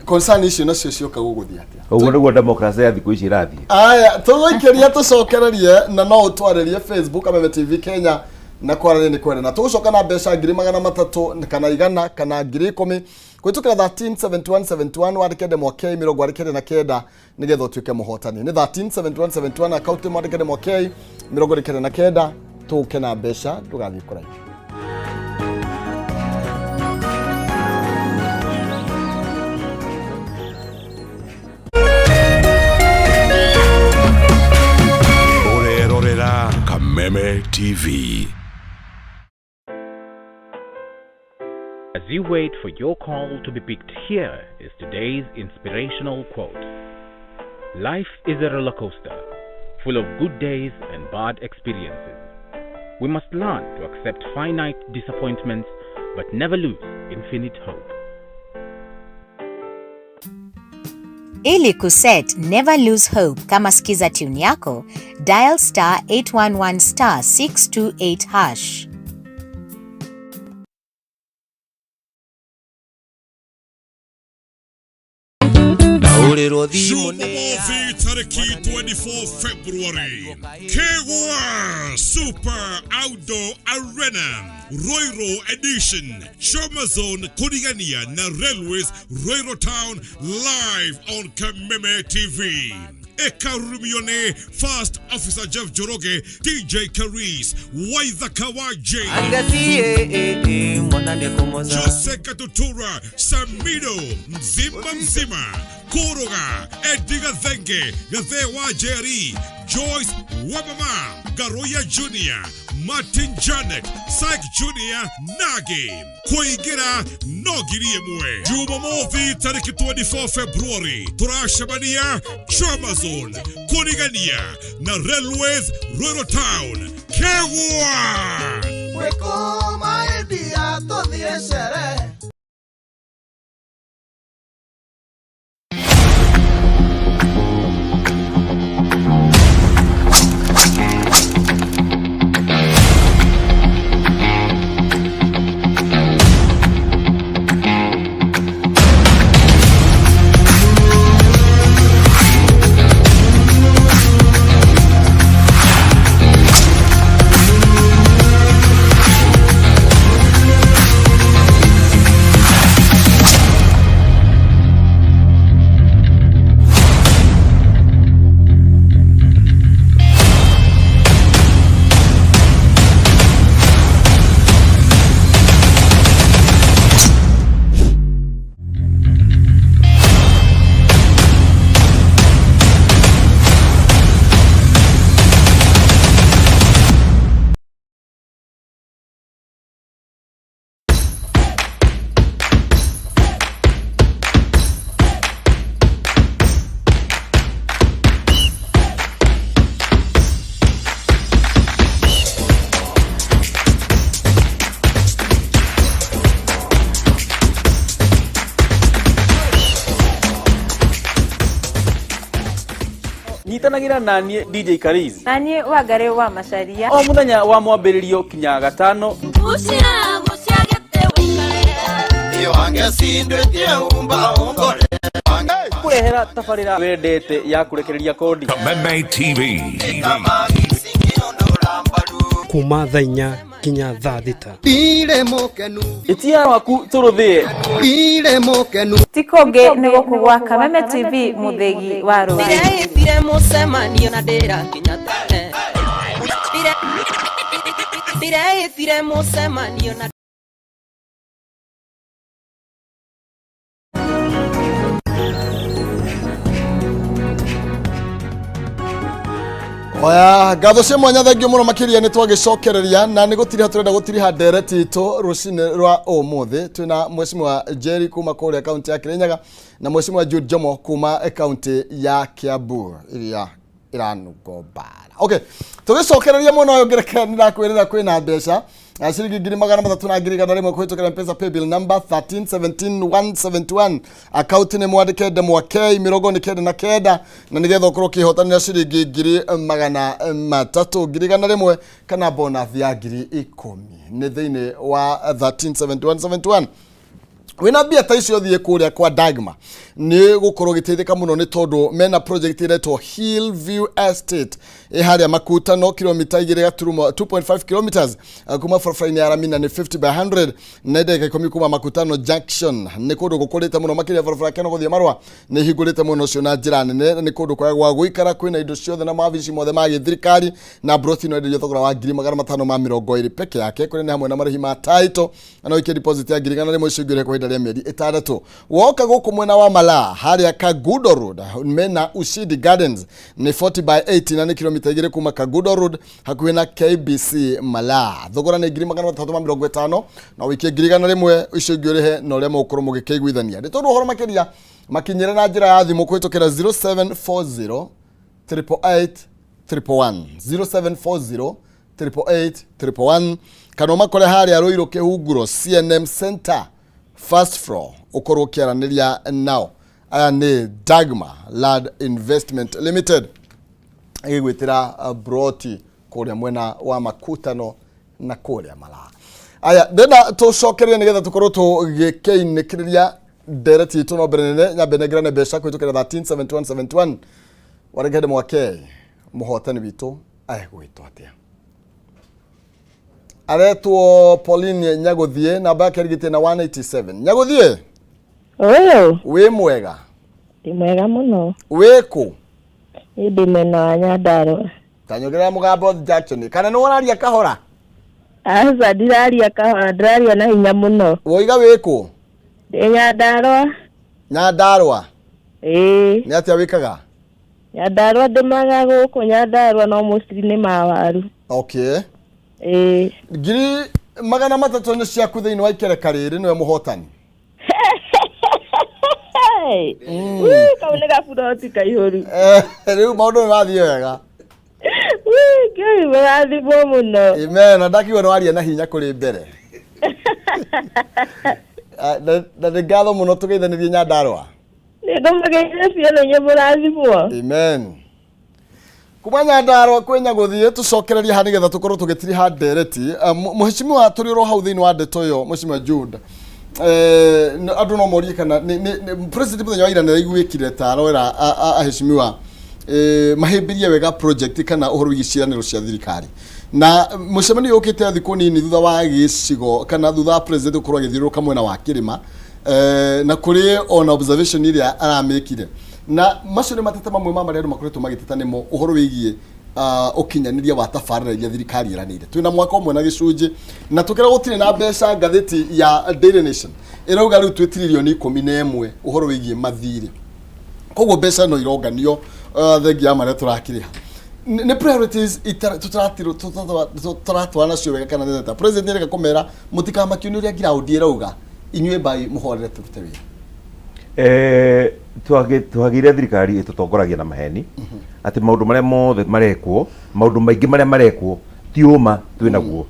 Concern icio nacio cioka gũgũthiĩ atĩa? Ũguo nĩguo democracy ya thikũ ici ĩrathiĩ. Aya, tũgũikĩria tũcokererie, na no ũtwarĩrie Facebook Kameme TV Kenya, na kwaranĩria nĩ kwenda, na tũgũcoka na mbeca 300,000 kana 100 kana 10,000 kũhĩtũkĩra 137171. Wandĩke ndemwa K 49, nĩgetha ũtuĩke mũhotani. Nĩ 137171, akaunti mwandĩke ndemwa K 49, tũke na mbeca. Ndũgathiĩ kũraihu. Ũrerorera Kameme TV. As you wait for your call to be picked, here is today's inspirational quote. Life is a roller coaster, full of good days and bad experiences. We must learn to accept finite disappointments but never lose infinite hope. Ili kuset Never Lose Hope kama skiza tune yako, dial star 811 star 628 hash. Ndaũrĩrwo thimũ nĩ Jumamothi tariki 24 February, Kegwa Super Outdoor Arena, Roiro Edition, Chomazone Kurigania na Railways, Roiro Town, live on Kameme TV. Ekarumione First Officer Jeff Joroge, DJ Karis, Waitha Kawaje, angatie mwana nĩ kũmoca. Jose Katutura, Samido, Mzima Mzima, Koroga, Eddie Gathenge, Gathe wa Jerry, Joyce Wamama, Garoya Jr., Martin Janet, Syke Jr., Nagi. Kuingira no 1,000. Jumamothi tariki 24 February, turacemania Chomazone, Kurigania na Railways, Rural Town, Kegwa. Wĩkũma India tũthiĩ cere. Nyitanagĩra na niĩ DJ Kariz Na niĩ Wangarĩ wa Macaria o mũthenya wa mwambĩrĩrio kinya gatano. Tũgũkũrehera tabarĩra wendete ya kũrekereria kodi. Kameme TV. Kuma thaa 4 nginya thaa 6. Ndirĩ mũkenu. Ĩtia waku tũrũthĩe. Ndirĩ mũkenu. Ti kũngĩ nĩ gũkũ gwa Kameme TV mũthĩgi wa rũrĩrĩ. Ndireĩtire mũcemanio na ndĩrakinya tene. Ndireĩtire mũcemanio na Oya, ngatho cia mwanya thengio mũno makĩria nĩ twagĩcokereria na nĩ gũtiriha tũrenda gũtiriha ndereti itũ rũcinĩ rwa ũmũthĩ. Twĩna Mheshimiwa Jerry kuma kũrĩa kaunti ya Kirinyaga na Mheshimiwa Jude Jomo kuma kaunti ya Kiambu iria ĩranungo mbara. Okay, tũgĩcokereria mwena ũyũ ngĩreke nĩndakwĩrĩra kwĩna mbeca na ciringi 300,000 na 100,000 kũhĩtũkĩra M-Pesa paybill number 1317171 akaunti nĩ mwandĩke ndemwa K 99 na nĩgetha ũkorwo ũkĩhotanĩra ciringi 300,000 100,000 kana bonus ya 10,000 nĩ thĩinĩ wa 137171. Wĩna mbia ta icio thiĩ kũrĩa kwa Dagma nĩ gũkorwo gĩteithĩka mũno nĩ tondũ mena project ĩretwo Hill View Estate ĩ harĩa Makutano kilomita igĩrĩ gaturumo 2.5 kilometers kuma barabara-inĩ ya Ramina nĩ 50 by 100 na ndagĩka 10 kuma Makutano Junction. Nĩ kũndũ gũkũrĩte mũno makĩria barabara Keno gũthiĩ Marũa nĩ hingũrĩte mwena ũcio na njĩra nene na nĩ kũndũ kwega gwa gũikara kwĩna indo ciothe na mawabici mothe ma gĩthirikari na broti no enderio thogora wa 520,000 peke yake kũrĩa nĩ hamwe na marĩhi ma title na no ũikie deposit ya 100,000 icio ingĩ ũrĩhe kwa ihinda rĩa mĩeri 6. Woka gũkũ mwena wa Malaa harĩa Kagudo Road mena Ushindi Gardens nĩ 40 by 80 na nĩ kilomita 2 kuma Kagudo Road hakuhĩ na KBC Malaa. Thogora nĩ 350,000 na ũikie 100,000 icio ingĩ ũrĩhe na ũrĩa mũgũkorwo mũgĩkĩiguithania. Nĩ tondũ ũhoro makĩria makinyĩre na njĩra ya thimũ kũhĩtũkĩra 0740 888 111 0740 888 111 kana ũmakore harĩa Ruiru Kĩhunguro CNM Center first floor ũkorwo ũkĩaranĩria nao. Aya nĩ Dagma Land Investment Limited ĩgĩgwĩtĩra broti kũrĩa mwena wa Makutano na kũrĩa Malaa. Aya ndĩrenda tũcokerie nĩgetha tũkorwo tũgĩkĩinĩkĩrĩria ndereti itũ no mbere nene nyambe nengerane mbeca kũhĩtũkĩra 137171 warengende mwake mũhotani witũ egwĩtwo atĩa? Aretwo Pauline Nyagũthiĩ namba yake ĩrigĩtie na 187. Nyagũthiĩ? Ũyũ. Wĩ mwega? Ndĩ mwega mũno. Wĩ kũ? Niĩ ndĩ mwena wa Nyandarũa. Ta nyongerera mũgambo Jackson. Kana nĩ ũraria kahora? Aca ndiraria kahora, ndĩraria na hinya mũno. Woiga wĩ kũ? Ndĩ Nyandarũa. Nyandarũa? Ĩĩ. Nĩ atĩa wĩkaga? Nyandarũa ndĩmaga gũkũ Nyandarũa no mostly nĩ mawaru. Okay. Ĩĩ. 300,000 nĩ ciaku thĩinĩ wa ikereka rĩrĩ nĩwe mũhotani. Kau nĩ gaburoti kaihũru. Rĩu maũndũ nĩ mathiĩ wega. Ngai mũrathimwo mũno. Amen. Na ndakiuga nĩ waria na hinya kũrĩ mbere. Na nĩ ngatho mũno tũgeithanĩrie Nyandarũa. Nĩ ngũmũgeithia biũ na inyuĩ mũrathimwo. Amen. Kuma Nyandarũa kwĩ Nyagũthiĩ tũcokererie haha nĩgetha tũkorwo tũgĩtiriha ndereti. Mheshimiwa tũrĩ oro hau thĩinĩ wa ndeto ĩyo Mheshimiwa Jude. Andũ no morie kana president mũthenya wa ira nĩ araiguĩkire ta aroera aheshimiwa mahĩmbĩrie wega project kana ũhoro wĩgiĩ ciĩranĩro cia thirikari. Na mũcemanio ũkĩte thikũ nini thutha wa gĩcigo kana thutha wa president gũkorwo agĩthiũrũrũka mwena wa kĩrĩma na kũrĩ ona observation ĩrĩa aramĩkire. Na macio nĩ mateta mamwe ma marĩa andũ makoretwo magĩteta nĩmo ũhoro wĩgiĩ ũkinyanĩria wa tabarĩra iria thirikari ĩranĩire. Twĩna mwaka ũmwe na gĩcunjĩ na tũkĩra gũtirĩ na mbeca. Ngathĩti ya Daily Nation ĩrauga rĩu twĩ tiririoni 11 ũhoro wĩgiĩ mathirĩ. Koguo mbeca no ironganio thengia ya marĩa tũrakĩrĩha. Nĩ priorities tũratwara nacio wega kana nĩ president nĩareka kũmera mũtikamakio nĩ ũrĩa ground ĩrauga inyuĩ mbai mũhorere tũrute wĩra. Twagĩire thirikari ĩtũtongoragia na maheni atĩ maũndũ marĩa mothe marekwo, maũndũ maingĩ marĩa marekwo ti ũma twĩ naguo.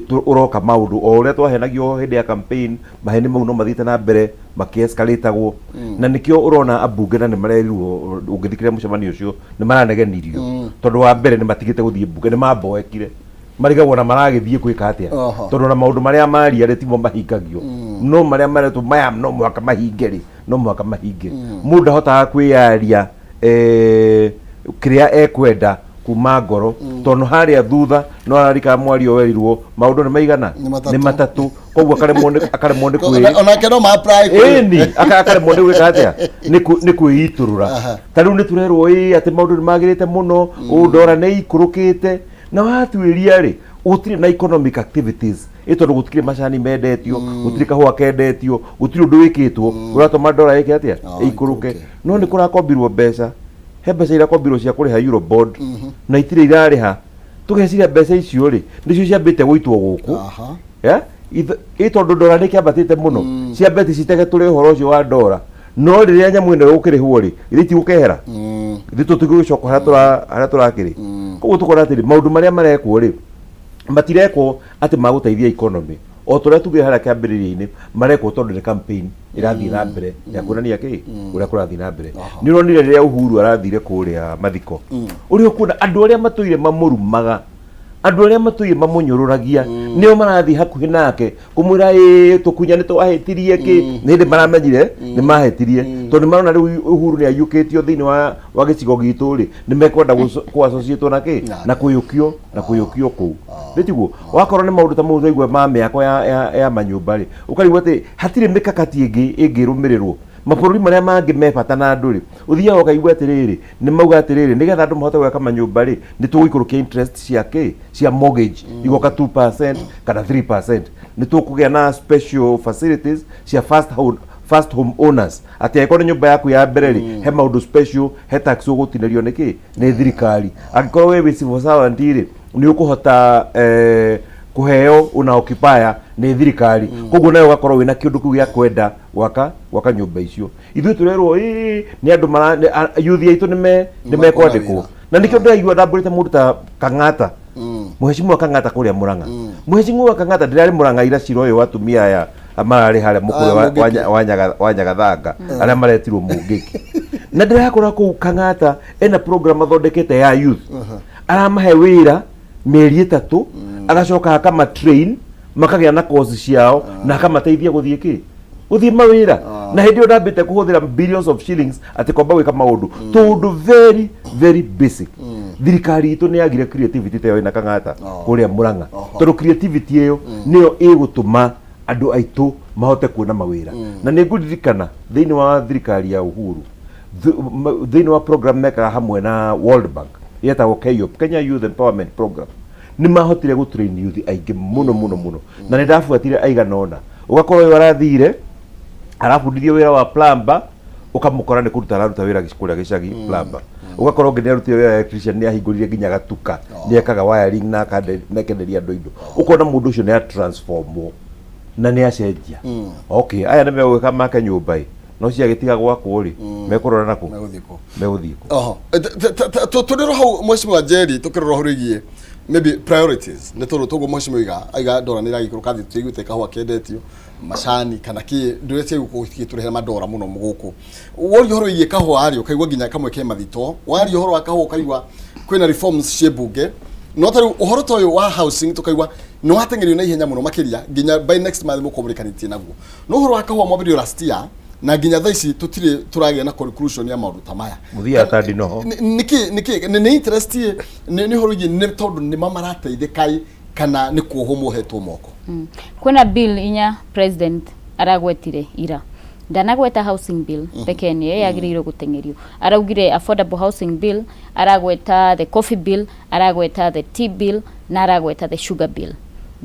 Ũroka maũndũ o ũrĩa twahenagio hĩndĩ ya campaign, maheni mau no mathiĩte na mbere makĩescalatagwo. Na nĩkĩo ũrona ambunge na nĩ marerirwo ũngĩthikĩrĩria mũcemanio ũcio nĩ maranegenirio. Tondũ wa mbere nĩ matigĩte gũthiĩ mbunge, nĩ mamboekire. Marigagwo na maragĩthiĩ gwĩka atĩa. Tondũ ona maũndũ marĩa maria rĩ timo mahingagio. No marĩa maretwo maya no mũhaka mahinge rĩ, No mũhaka mahinge. Mũndũ ndahotaga kwĩyaria kĩrĩa ekwenda kuma ngoro, tondũ harĩa thutha no ararikana mwario werirwo maũndũ nĩ maigana? Nĩ matatũ. Nĩ matatũ, koguo akaremwo nĩ kwĩ Onake no ma apply kwĩ- Ĩni, akaremwo nĩ gwĩka atĩa? Nĩ kwĩitũrũra. Ta rĩu nĩ tũrerwo ĩ atĩ maũndũ nĩ magĩrĩte mũno, ũũ ndora nĩ ikũrũkĩte, na watuĩria rĩ, gũtirĩ na economic activities, ĩ tondũ gũtikĩrĩ macani mendetio, gũtirĩ kahũa kendetio, gũtirĩ ũndũ wĩkĩtwo ũratũma ndora ĩke atĩa? Ĩikũrũke. No nĩ kũrakombirwo mbeca, he mbeca irakombirwo cia kũrĩha Eurobond na itirĩ irarĩha. Tũgeciria mbeca icio rĩ, nĩcio ciambĩte gũitwo gũkũ. Yeah? Ĩ tondũ ndora nĩ kĩambatĩte mũno, ciambete citege tũrĩ ũhoro ũcio wa ndora, no rĩrĩa nyamũ ĩno ĩgũkĩrĩhwo rĩ, githĩ itigũkehera? Githĩ tũtigũgĩcoka harĩa tũrakĩrĩ? Koguo tũkona atĩrĩ, maũndũ marĩa marekwo rĩ, matirekwo atĩ magũteithia economy o ta ũrĩa tugire harĩa kĩambĩrĩria-inĩ, marekwo tondũ nĩ campaign ĩrathiĩ na mbere ya kuonania kĩ ũrĩa kũrathiĩ na mbere. Nĩ ũronire rĩrĩa Uhuru arathire kũrĩa mathiko, ũrĩa ũkuona andũ arĩa matũire mamũrumaga, andũ arĩa matũire mamũnyũrũragia, nĩo marathiĩ hakuhĩ nake kũmwĩra ĩĩ tũkunya nĩ twahĩtirie kĩ. Nĩ hĩndĩ maramenyire nĩ mahĩtirie, tondũ nĩ marona rĩu Uhuru nĩ aiyũkĩtio thĩinĩ wa gĩcigo gitũ rĩ, nĩ mekwenda kũ associate na kĩ na kũyũkio kũu. Nĩ tiguo wakorwo nĩ maũndũ ta mau twaigua ma mĩako ya manyũmba rĩ, ũkarigwo atĩ hatirĩ mĩkakati ĩngĩ ĩngĩrũmĩrĩrwo. Mabũrũri marĩa mangĩ me bata na andũ rĩ, ũthiaga ũkaigua atĩrĩrĩ, nĩ mauga atĩrĩrĩ, nĩgetha andũ mahote gwaka manyũmba rĩ, nĩ tũgũikũrũkia interest cia kĩ cia mortgage, igoka 2% kana 3%, nĩ tũkũgĩa na special facilities cia first home owners, atĩ angĩkorwo nĩ nyũmba yaku ya mbere rĩ, he maũndũ special, he tax ũgũtinĩrio nĩ kĩ nĩ thirikari. Angĩkorwo wĩ civil servant rĩ, nĩ ũkũhota kũheo una occupier nĩ thirikari, koguo nawe ũgakorwo wĩna kĩũndũ kĩu gĩa kwenda gwaka nyũmba icio. Ithuĩ tũrerwo ĩĩ nĩ andũ mara youth aitũ nĩ mekwandĩkwo, na nĩkĩo ndĩraigua ndambũrĩte mũndũ ta Kang'ata, mũhecimiwa Kang'ata kũrĩa Mũrang'a. Mũhecimiwa Kang'ata ndĩrarĩ Mũrang'a ira cira ũyũ wa atumia aya mararĩ harĩa mũkũrwe Mũngĩki. wa Nyagathanga arĩa maretirwo Mũngĩki, na ndĩrakora kũu Kang'ata ena program athondekete ya youth, aramahe wĩra mĩeri 3, agacoka akama train makagĩa na course ciao na akamateithia gũthiĩ kĩ gũthiĩ mawĩra. Na hĩndĩ ĩyo ndambĩte kũhũthĩra billions of shillings atĩ kwamba gwĩka maũndũ tũndũ very very basic. Thirikari itũ nĩ yagire creativity ta ĩyo ĩna Kang'ata kũrĩa Mũrang'a, tondũ creativity ĩyo nĩyo ĩgũtũma andũ aitũ mahote kuona mawĩra. Na nĩ ngũririkana thĩinĩ wa thirikari ya Uhuru, thĩinĩ wa program mekaga hamwe na World Bank yetagwo KYEOP, Kenya Youth Empowerment Program, nĩ mahotire gũ train youth aingĩ mũno mũno mũno, na nĩ ndabuatire aigana ũna. Ũgakorwo ũyũ arathire arabundithio wĩra wa plumber, ũkamũkora nĩ kũruta araruta wĩra kũrĩa gĩcagi plumber. Ũgakorwo ũngĩ nĩ arutire wĩra wa electrician, nĩ ahingũrire nginya gatuka, nĩ ekaga wiring na akenderia andũ indo. Ũkona mũndũ ũcio nĩ atransformwo na nĩ acenjia. Okay, aya nĩ megũgĩka make nyũmba ĩ, no ciagĩtiga gwakwo rĩ, mekũrora nakũ? Megũthiĩ kũ? Megũthiĩ kũ? Oho. Tũrĩ hau, mheshimiwa Njeri, tũkĩrora ũhoro wĩgiĩ maybe priorities, nĩ tondũ toguo mheshimiwa aiga ndora nĩ ĩragĩikũrũka thĩ, tũiguĩte kahũa kendetio, macani kana kĩ ndũrĩa cia gũkũ cigĩtũrehera mandora mũno gũkũ. Woria ũhoro wĩgiĩ kahũa rĩ, ũkaigua nginya kamwe ke mathito. Waria ũhoro wa kahũa, ũkaigua kwĩna reforms ciĩ mbunge, no ta rĩu ũhoro ta ũyũ wa housing tũkaigua nĩ wateng'erio na ihenya mũno makĩria, nginya by next month mũkorwo mũrĩkanĩtie naguo. No ũhoro wa kahũa mwambĩrĩrio last year, na nginya thaa ici tũtirĩ tũragĩa na conclusion ya maũndũ ta maya. Mũthiaga ta ndinoho. Nĩkĩ nĩ interest ĩ nĩ ũhoro wĩgiĩ nĩ tondũ nĩ marateithĩka ĩ, kana nĩ kuohwo mohetwo moko? Kwĩna bill inya president aragwetire ira. Ndanagweta housing bill pekee nĩyo yagĩrĩirwo gũteng'erio. Araugire affordable housing bill, aragweta the coffee bill, aragweta the tea bill na aragweta the sugar bill,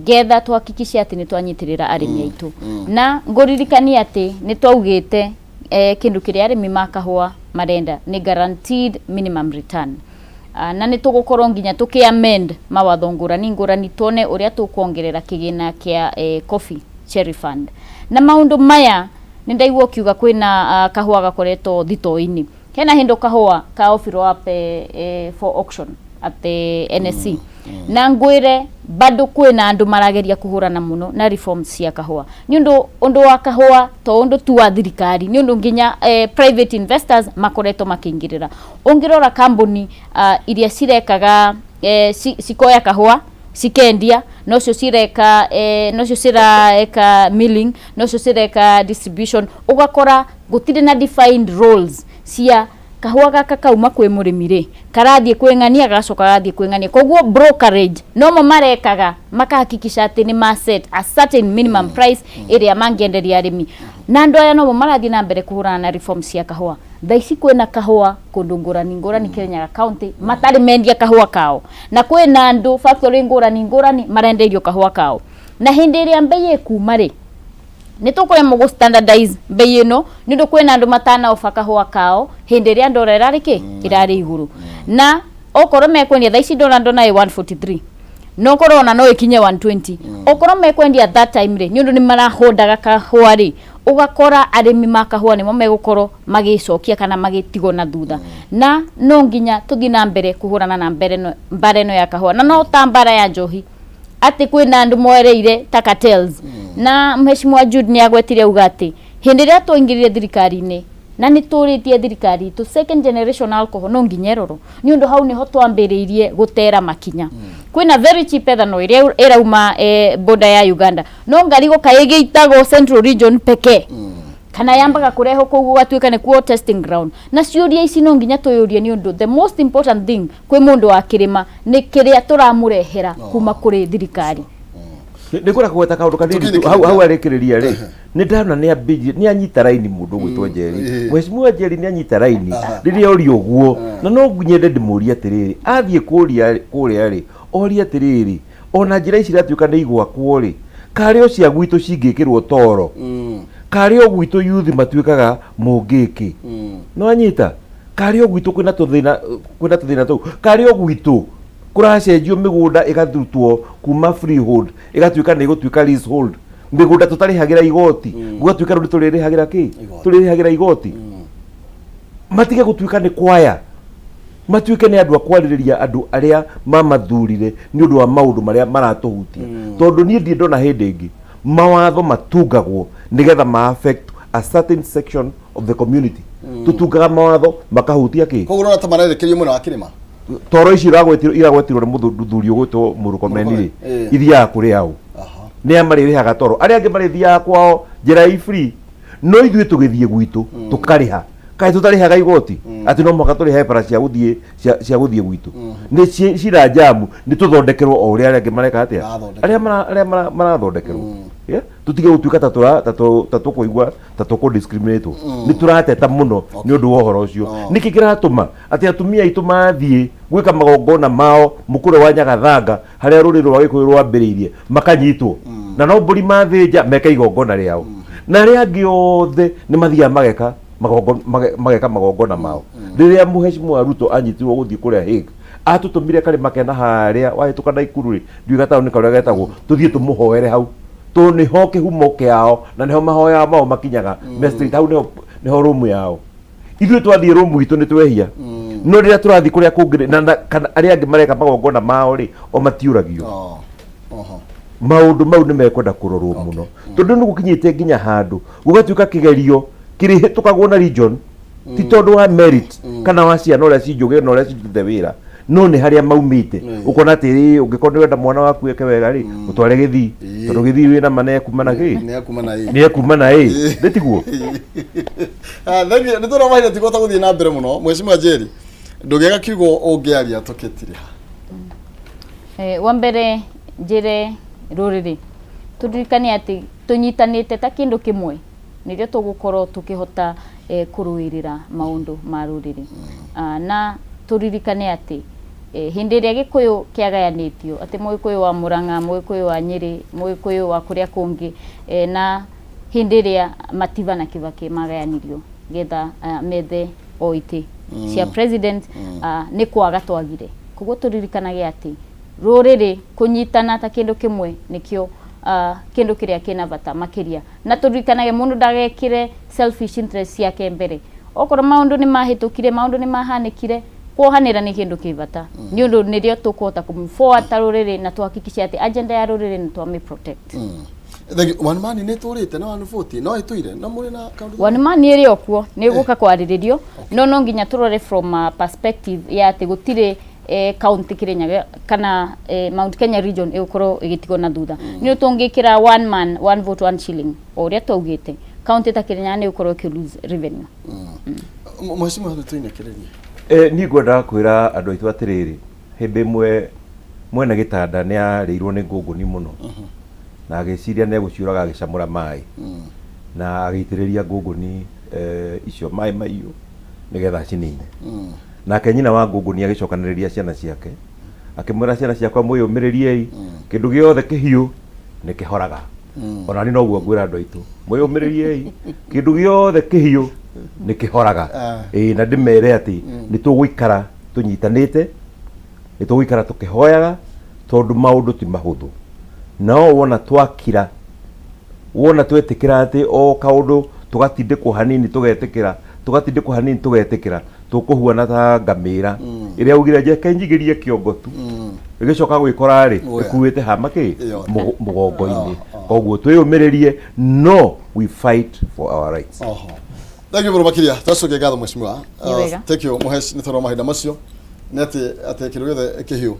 getha tuhakikishe atĩ nĩ twanyitĩrĩra arĩmi aitũ. Na ngũririkanie atĩ nĩ twaugĩte kĩndũ kĩrĩa arĩmi ma kahũa marenda nĩ guaranteed minimum return. Na nĩ tũgũkorwo nginya tũkĩ amend mawatho ngũrani ngũrani, tuone ũrĩa tũkuongerera kĩgĩna kĩa coffee cherry fund. Na maũndũ maya nĩ ndaigua ũkiuga kwĩna kahũa gakoretwo thitoo-inĩ. Hena hĩndũ kahũa ka offerwo up for auction at the NSE, na ngwĩre bado kwĩna andũ marageria kũhũrana mũno na reforms cia kahũa, nĩ ũndũ wa kahũa to ũndũ tu wa thirikari, nĩ ũndũ nginya private investors makoretwo makĩingĩrĩra. Ũngĩrora kambuni iria cirekaga cikoya kahũa cikendia. nocio cireka eh, nocio cireka milling, nocio cireka distribution. Ũgakora gũtirĩ na defined roles cia kahũa gaka kauma kwĩ mũrĩmi rĩ, karathiĩ kwĩ ng'ania, gagacoka gagathiĩ kwĩ ng'ania. Koguo brokerage nomo marekaga makahakikisha atĩ nĩ ma set a certain minimum price ĩrĩa mangĩenderia arĩmi, na andũ aya nomo marathiĩ na mbere kũhũrana na reforms cia kahũa. Thaa ici kwĩna kahũa kũndũ ngũrani ngũrani Kirinyaga County matarĩ mendia kahũa kao, na kwĩna andũ factory ngũrani ngũrani marendeirio kahũa kao. Na hĩndĩ ĩrĩa mbei ĩkuma rĩ, nĩ tũkũremwo gũ standardize mbei ĩno, nĩ ũndũ kwĩna andũ matanaoba kahũa kao hĩndĩ ĩrĩa ndora ĩrarĩ kĩ, ĩrarĩ igũrũ. Na okorwo mekwendia thaa ici ndora ndona ĩ 143, no korwo ona no ĩkinye 120, okorwo mekwendia that time rĩ, nĩ ũndũ nĩ marahondaga kahũa rĩ, ũgakora arĩmi ma kahũa nĩmo megũkorwo magĩcokia kana magĩtigwo na thutha. Na no nginya tũthiĩ na mbere kũhũrana na mbere ĩno, mbara ĩno ya kahũa, na no ta mbara ya njohi atĩ kwĩna andũ moereire ta cartels. Na Mheshimiwa Jude nĩ agwetire auga atĩ hĩndĩ ĩrĩa twaingĩrire thirikari-inĩ na nĩ tũrĩtie thirikari itũ, second generation alcohol no nginya ĩrorwo, nĩ ũndũ hau nĩho twambĩrĩirie gũtera makinya. Kwĩna very cheap ethanol ĩrĩa ĩrauma border ya Uganda, no ngarigũ kaĩ ĩgĩitagwo Central Region pekee kana yambaga kũrehwo kũu gũgatuĩka nĩkuo testing ground? Na ciũria ici no nginya twĩyũrie, nĩ ũndũ the most important thing kwĩ mũndũ wa kĩrĩma nĩ kĩrĩa tũramũrehera kuma kũrĩ thirikari. Nĩ ngwenda kũgweta kaũndũ kanini tu hau hau arĩkĩrĩria rĩ, nĩ ndona nĩ ambĩrĩria nĩ anyita raini mũndũ ũgwĩtwo Njeri, Mheshimiwa Njeri nĩ anyita raini rĩrĩa oria ũguo, na no nyende ndĩmũrie atĩrĩrĩ, athiĩ kũria kũrĩa rĩ, orie atĩrĩrĩ, ona njĩra ici iratuĩka nĩ igwakwo rĩ, karĩ o cia gwitũ cingĩkĩrwo toro, karĩ o gwitũ yuthi matuĩkaga mũngĩkĩ no anyita, karĩ o gwitũ kwĩna tũthĩna, kwĩna tũthĩna tũu, karĩ o gwitũ kũracenjio mĩgũnda ĩgathutwo kuma freehold ĩgatuĩka nĩ ĩgũtuĩka leasehold, mĩgũnda tũtarĩhagĩra igoti gũgatuĩka rĩu nĩ tũrĩrĩhagĩra kĩ, tũrĩrĩhagĩra igoti. Matige gũtuĩka nĩ kwaya, matuĩke nĩ andũ a kwarĩrĩria andũ arĩa mamathurire nĩ ũndũ wa maũndũ marĩa maratũhutia, tondũ niĩ ndirĩ ndona hĩndĩ ĩngĩ mawatho matungagwo nĩgetha ma affect a certain section of the community. Tũtungaga mawatho makahutia kĩ? Koguo ũrona ta marerekerio mwena wa kĩrĩma? Toro ici iragwetirwo iragwetirwo nĩ mũthuri ũgwĩtwo Mũrũkomeni rĩ, ithiaga kũrĩ aũ? Nĩ a marĩrĩhaga toro? Arĩa angĩ marĩthiaga kwao njĩra ĩ free, no ithuĩ tũgĩthiĩ gwitũ tũkarĩha. Kaĩ tũtarĩhaga igoti atĩ no mũhaka tũrĩhe bara cia gũthiĩ cia gũthiĩ gwitũ nĩ cira jamu nĩ tũthondekerwo o ũrĩa arĩa angĩ mareka atĩa, arĩa arĩa marathondekerwo. Yeah? Tũtige gũtuĩka ta tũra ta ta tũkũigua ta tũkũ discriminate. Nĩ tũrateta mũno nĩ ũndũ wa ũhoro ũcio. Nĩkĩ kĩratũma atĩ atumia aitũ mathiĩ gwĩka magongona mao mũkũrwe wa Nyagathanga, harĩa rũrĩrĩ rwa Gĩkũyũ rwambĩrĩirie, makanyitwo na no mbũri mathĩnja meke igongona rĩao, na arĩa angĩ othe nĩ mathiaga mageka mageka magongona mao? Rĩrĩa Mheshimiwa Ruto anyitirwo gũthiĩ kũrĩa Hague, atũtũmire karĩma kena harĩa wahĩtũka Naikuru rĩ, ndiũĩ gataũni karĩa getagwo, tũthiĩ tũmũhoere hau, tondũ nĩho kĩhumo kĩao na nĩho mahoya mao makinyaga me straight hau, nĩho nĩho rũmu yao. Ithuĩ twathiĩ rũmu itũ nĩ twehia, no rĩrĩa tũrathiĩ kũrĩa kũngĩ rĩ, na kana arĩa angĩ mareka magongona mao rĩ, o matiũragio. Maũndũ mau nĩ mekwenda kũrorwo mũno, tondũ nĩ gũkinyĩte nginya handũ gũgatuĩka kĩgerio kĩrĩhĩtũkagwo na region, ti tondũ wa merit kana wa ciana ũrĩa cinjũgĩ na ũrĩa cirutĩte wĩra, no nĩ harĩa maumĩte. Ũkona atĩrĩ, ũngĩkorwo nĩ wenda mwana waku eke wega rĩ, mũtware Gĩthii, tondũ Gĩthii wĩna ma nĩ ekuma na kĩ, nĩ akuma na ĩ. Nĩ ekuma na ĩ, nĩ tiguo? Ah, thank you. Nĩ tũrona mahinda tigũhota gũthiĩ na mbere mũno. Mheshimiwa Njeri, ndũngĩaga kiugo ũngĩaria tũkĩtiriha? Wa mbere njĩre rũrĩrĩ tũririkane atĩ tũnyitanĩte ta kĩndũ kĩmwe nĩrĩo tũgũkorwo tũkĩhota kũrũĩrĩra maũndũ ma rũrĩrĩ. Ah, na tũririkane atĩ hĩndĩ ĩrĩa Gĩkũyũ kĩagayanĩtio atĩ Mũgĩkũyũ wa Mũrang'a, Mũgĩkũyũ wa Nyĩrĩ, Mũgĩkũyũ wa kũrĩa kũngĩ, na hĩndĩ ĩrĩa Matiba na Kibaki magayanirio getha methe o itĩ cia president, nĩ kwaga twagire. Koguo tũririkanage atĩ rũrĩrĩ kũnyitana ta kĩndũ kĩmwe nĩkĩo kĩndũ kĩrĩa kĩna bata makĩria, na tũririkanage mũndũ ndagekĩre selfish interest ciake mbere. Okorwo maũndũ nĩ mahĩtũkire, maũndũ nĩ mahanĩkire, kuohanĩra nĩ kĩndũ kĩ bata, nĩ ũndũ nĩrĩo tũkũhota kũ move forward ta rũrĩrĩ na tũhakikice atĩ agenda ya rũrĩrĩ nĩ twamĩ protect. Thank you. One man nĩ tũrĩte na 140 no ĩtũire na mũrĩ na kaũndũ? One man ĩrĩ o kuo, nĩ ĩgũka kwarĩrĩrio, no no nginya tũrore from a perspective ya atĩ gũtirĩ county Kirinyaga kana Mount Kenya region ĩgũkorwo ĩgĩtigwo na thutha. Nĩ tũngĩkĩra one man one vote one shilling o ũrĩa twaugĩte, county ta Kirinyaga nĩ ĩgũkorwo ĩkĩ lose revenue. Mheshimiwa, nĩ tũinĩkĩrĩrie. Niĩ ngwendaga kwĩra andũ aitũ atĩrĩrĩ, hĩndĩ ĩmwe mwene gĩtanda nĩ arĩirwo nĩ ngũngũni mũno na agĩciria nĩ egũciũraga, agĩcamũra maĩ na agĩitĩrĩria ngũngũni icio maĩ mahiũ nĩgetha acinine. Nake nyina wa ngũngũni agĩcokanĩrĩria ciana ciake, akĩmwĩra, "Ciana ciakwa, mwĩyũmĩrĩriei, kĩndũ gĩothe kĩhiũ nĩ kĩhoraga." Ona niĩ noguo ngwĩra andũ aitũ, mwĩyũmĩrĩriei, kĩndũ gĩothe kĩhiũ nĩ kĩhoraga. Ĩĩ, na ndĩmere atĩ nĩ tũgũikara tũnyitanĩte, nĩ tũgũikara tũkĩhoyaga, tondũ maũndũ ti mahũthũ. Nao wona twakira, wona twetĩkĩra atĩ o kaũndũ tũgatindĩkwo hanini, tũgetĩkĩra, tũgatindĩkwo hanini, tũgetĩkĩra, tũkũhuana ta ngamĩra ĩrĩa augire, "Njeke njigĩrie kĩongo tu," ĩgĩcoka gwĩkora rĩ ĩkuĩte hama kĩ mũgongo-inĩ. Koguo twĩyũmĩrĩrie, no we fight for our rights. Oho. Thank you mũno makĩria, twacokia ngatho mheshimiwa. Nĩ wega. Thank you mũhesh nĩ tondũ wa mahinda macio, nĩ atĩ kĩndũ gĩothe kĩhiũ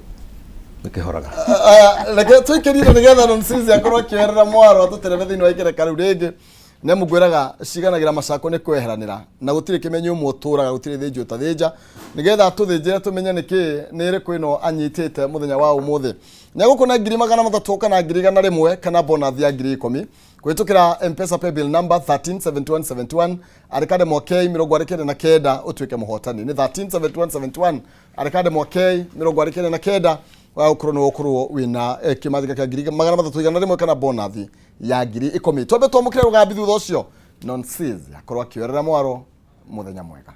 nĩkĩhoraga. Aya, reke tũikĩrie na nĩgetha Nonsizi akorwo akĩoerera mwaro atũterebe thĩinĩ wa ikereka rĩu rĩngĩ. Nĩ amu ngwĩraga ciganagĩra macako nĩ kweheranĩra na gũtirĩ kĩmenyi ũmwe ũtũraga, gũtirĩ thĩnji ũtathĩnja, nĩgetha atũthĩnjĩre tũmenye nĩkĩ nĩ ĩrĩkũ ĩno anyitĩte mũthenya wa ũmũthĩ. Nĩ egũkũne 300,000 kana 100,000 kana bonus ya 10,000 kũhĩtũkĩra M-Pesa paybill number 137171, andĩka ndemwa K 49 ũtuĩke mũhotani. Nĩ 137171, andĩka ndemwa K 49 wa gũkorwo nĩ ũkorwo wĩna kĩmanjĩka kĩa 300,000 kana bonus ya 10,000. Twambe twamũkĩre rũgambi, thutha ũcio Nonsis akorwo akĩoerera mwaro. Mũthenya mwega.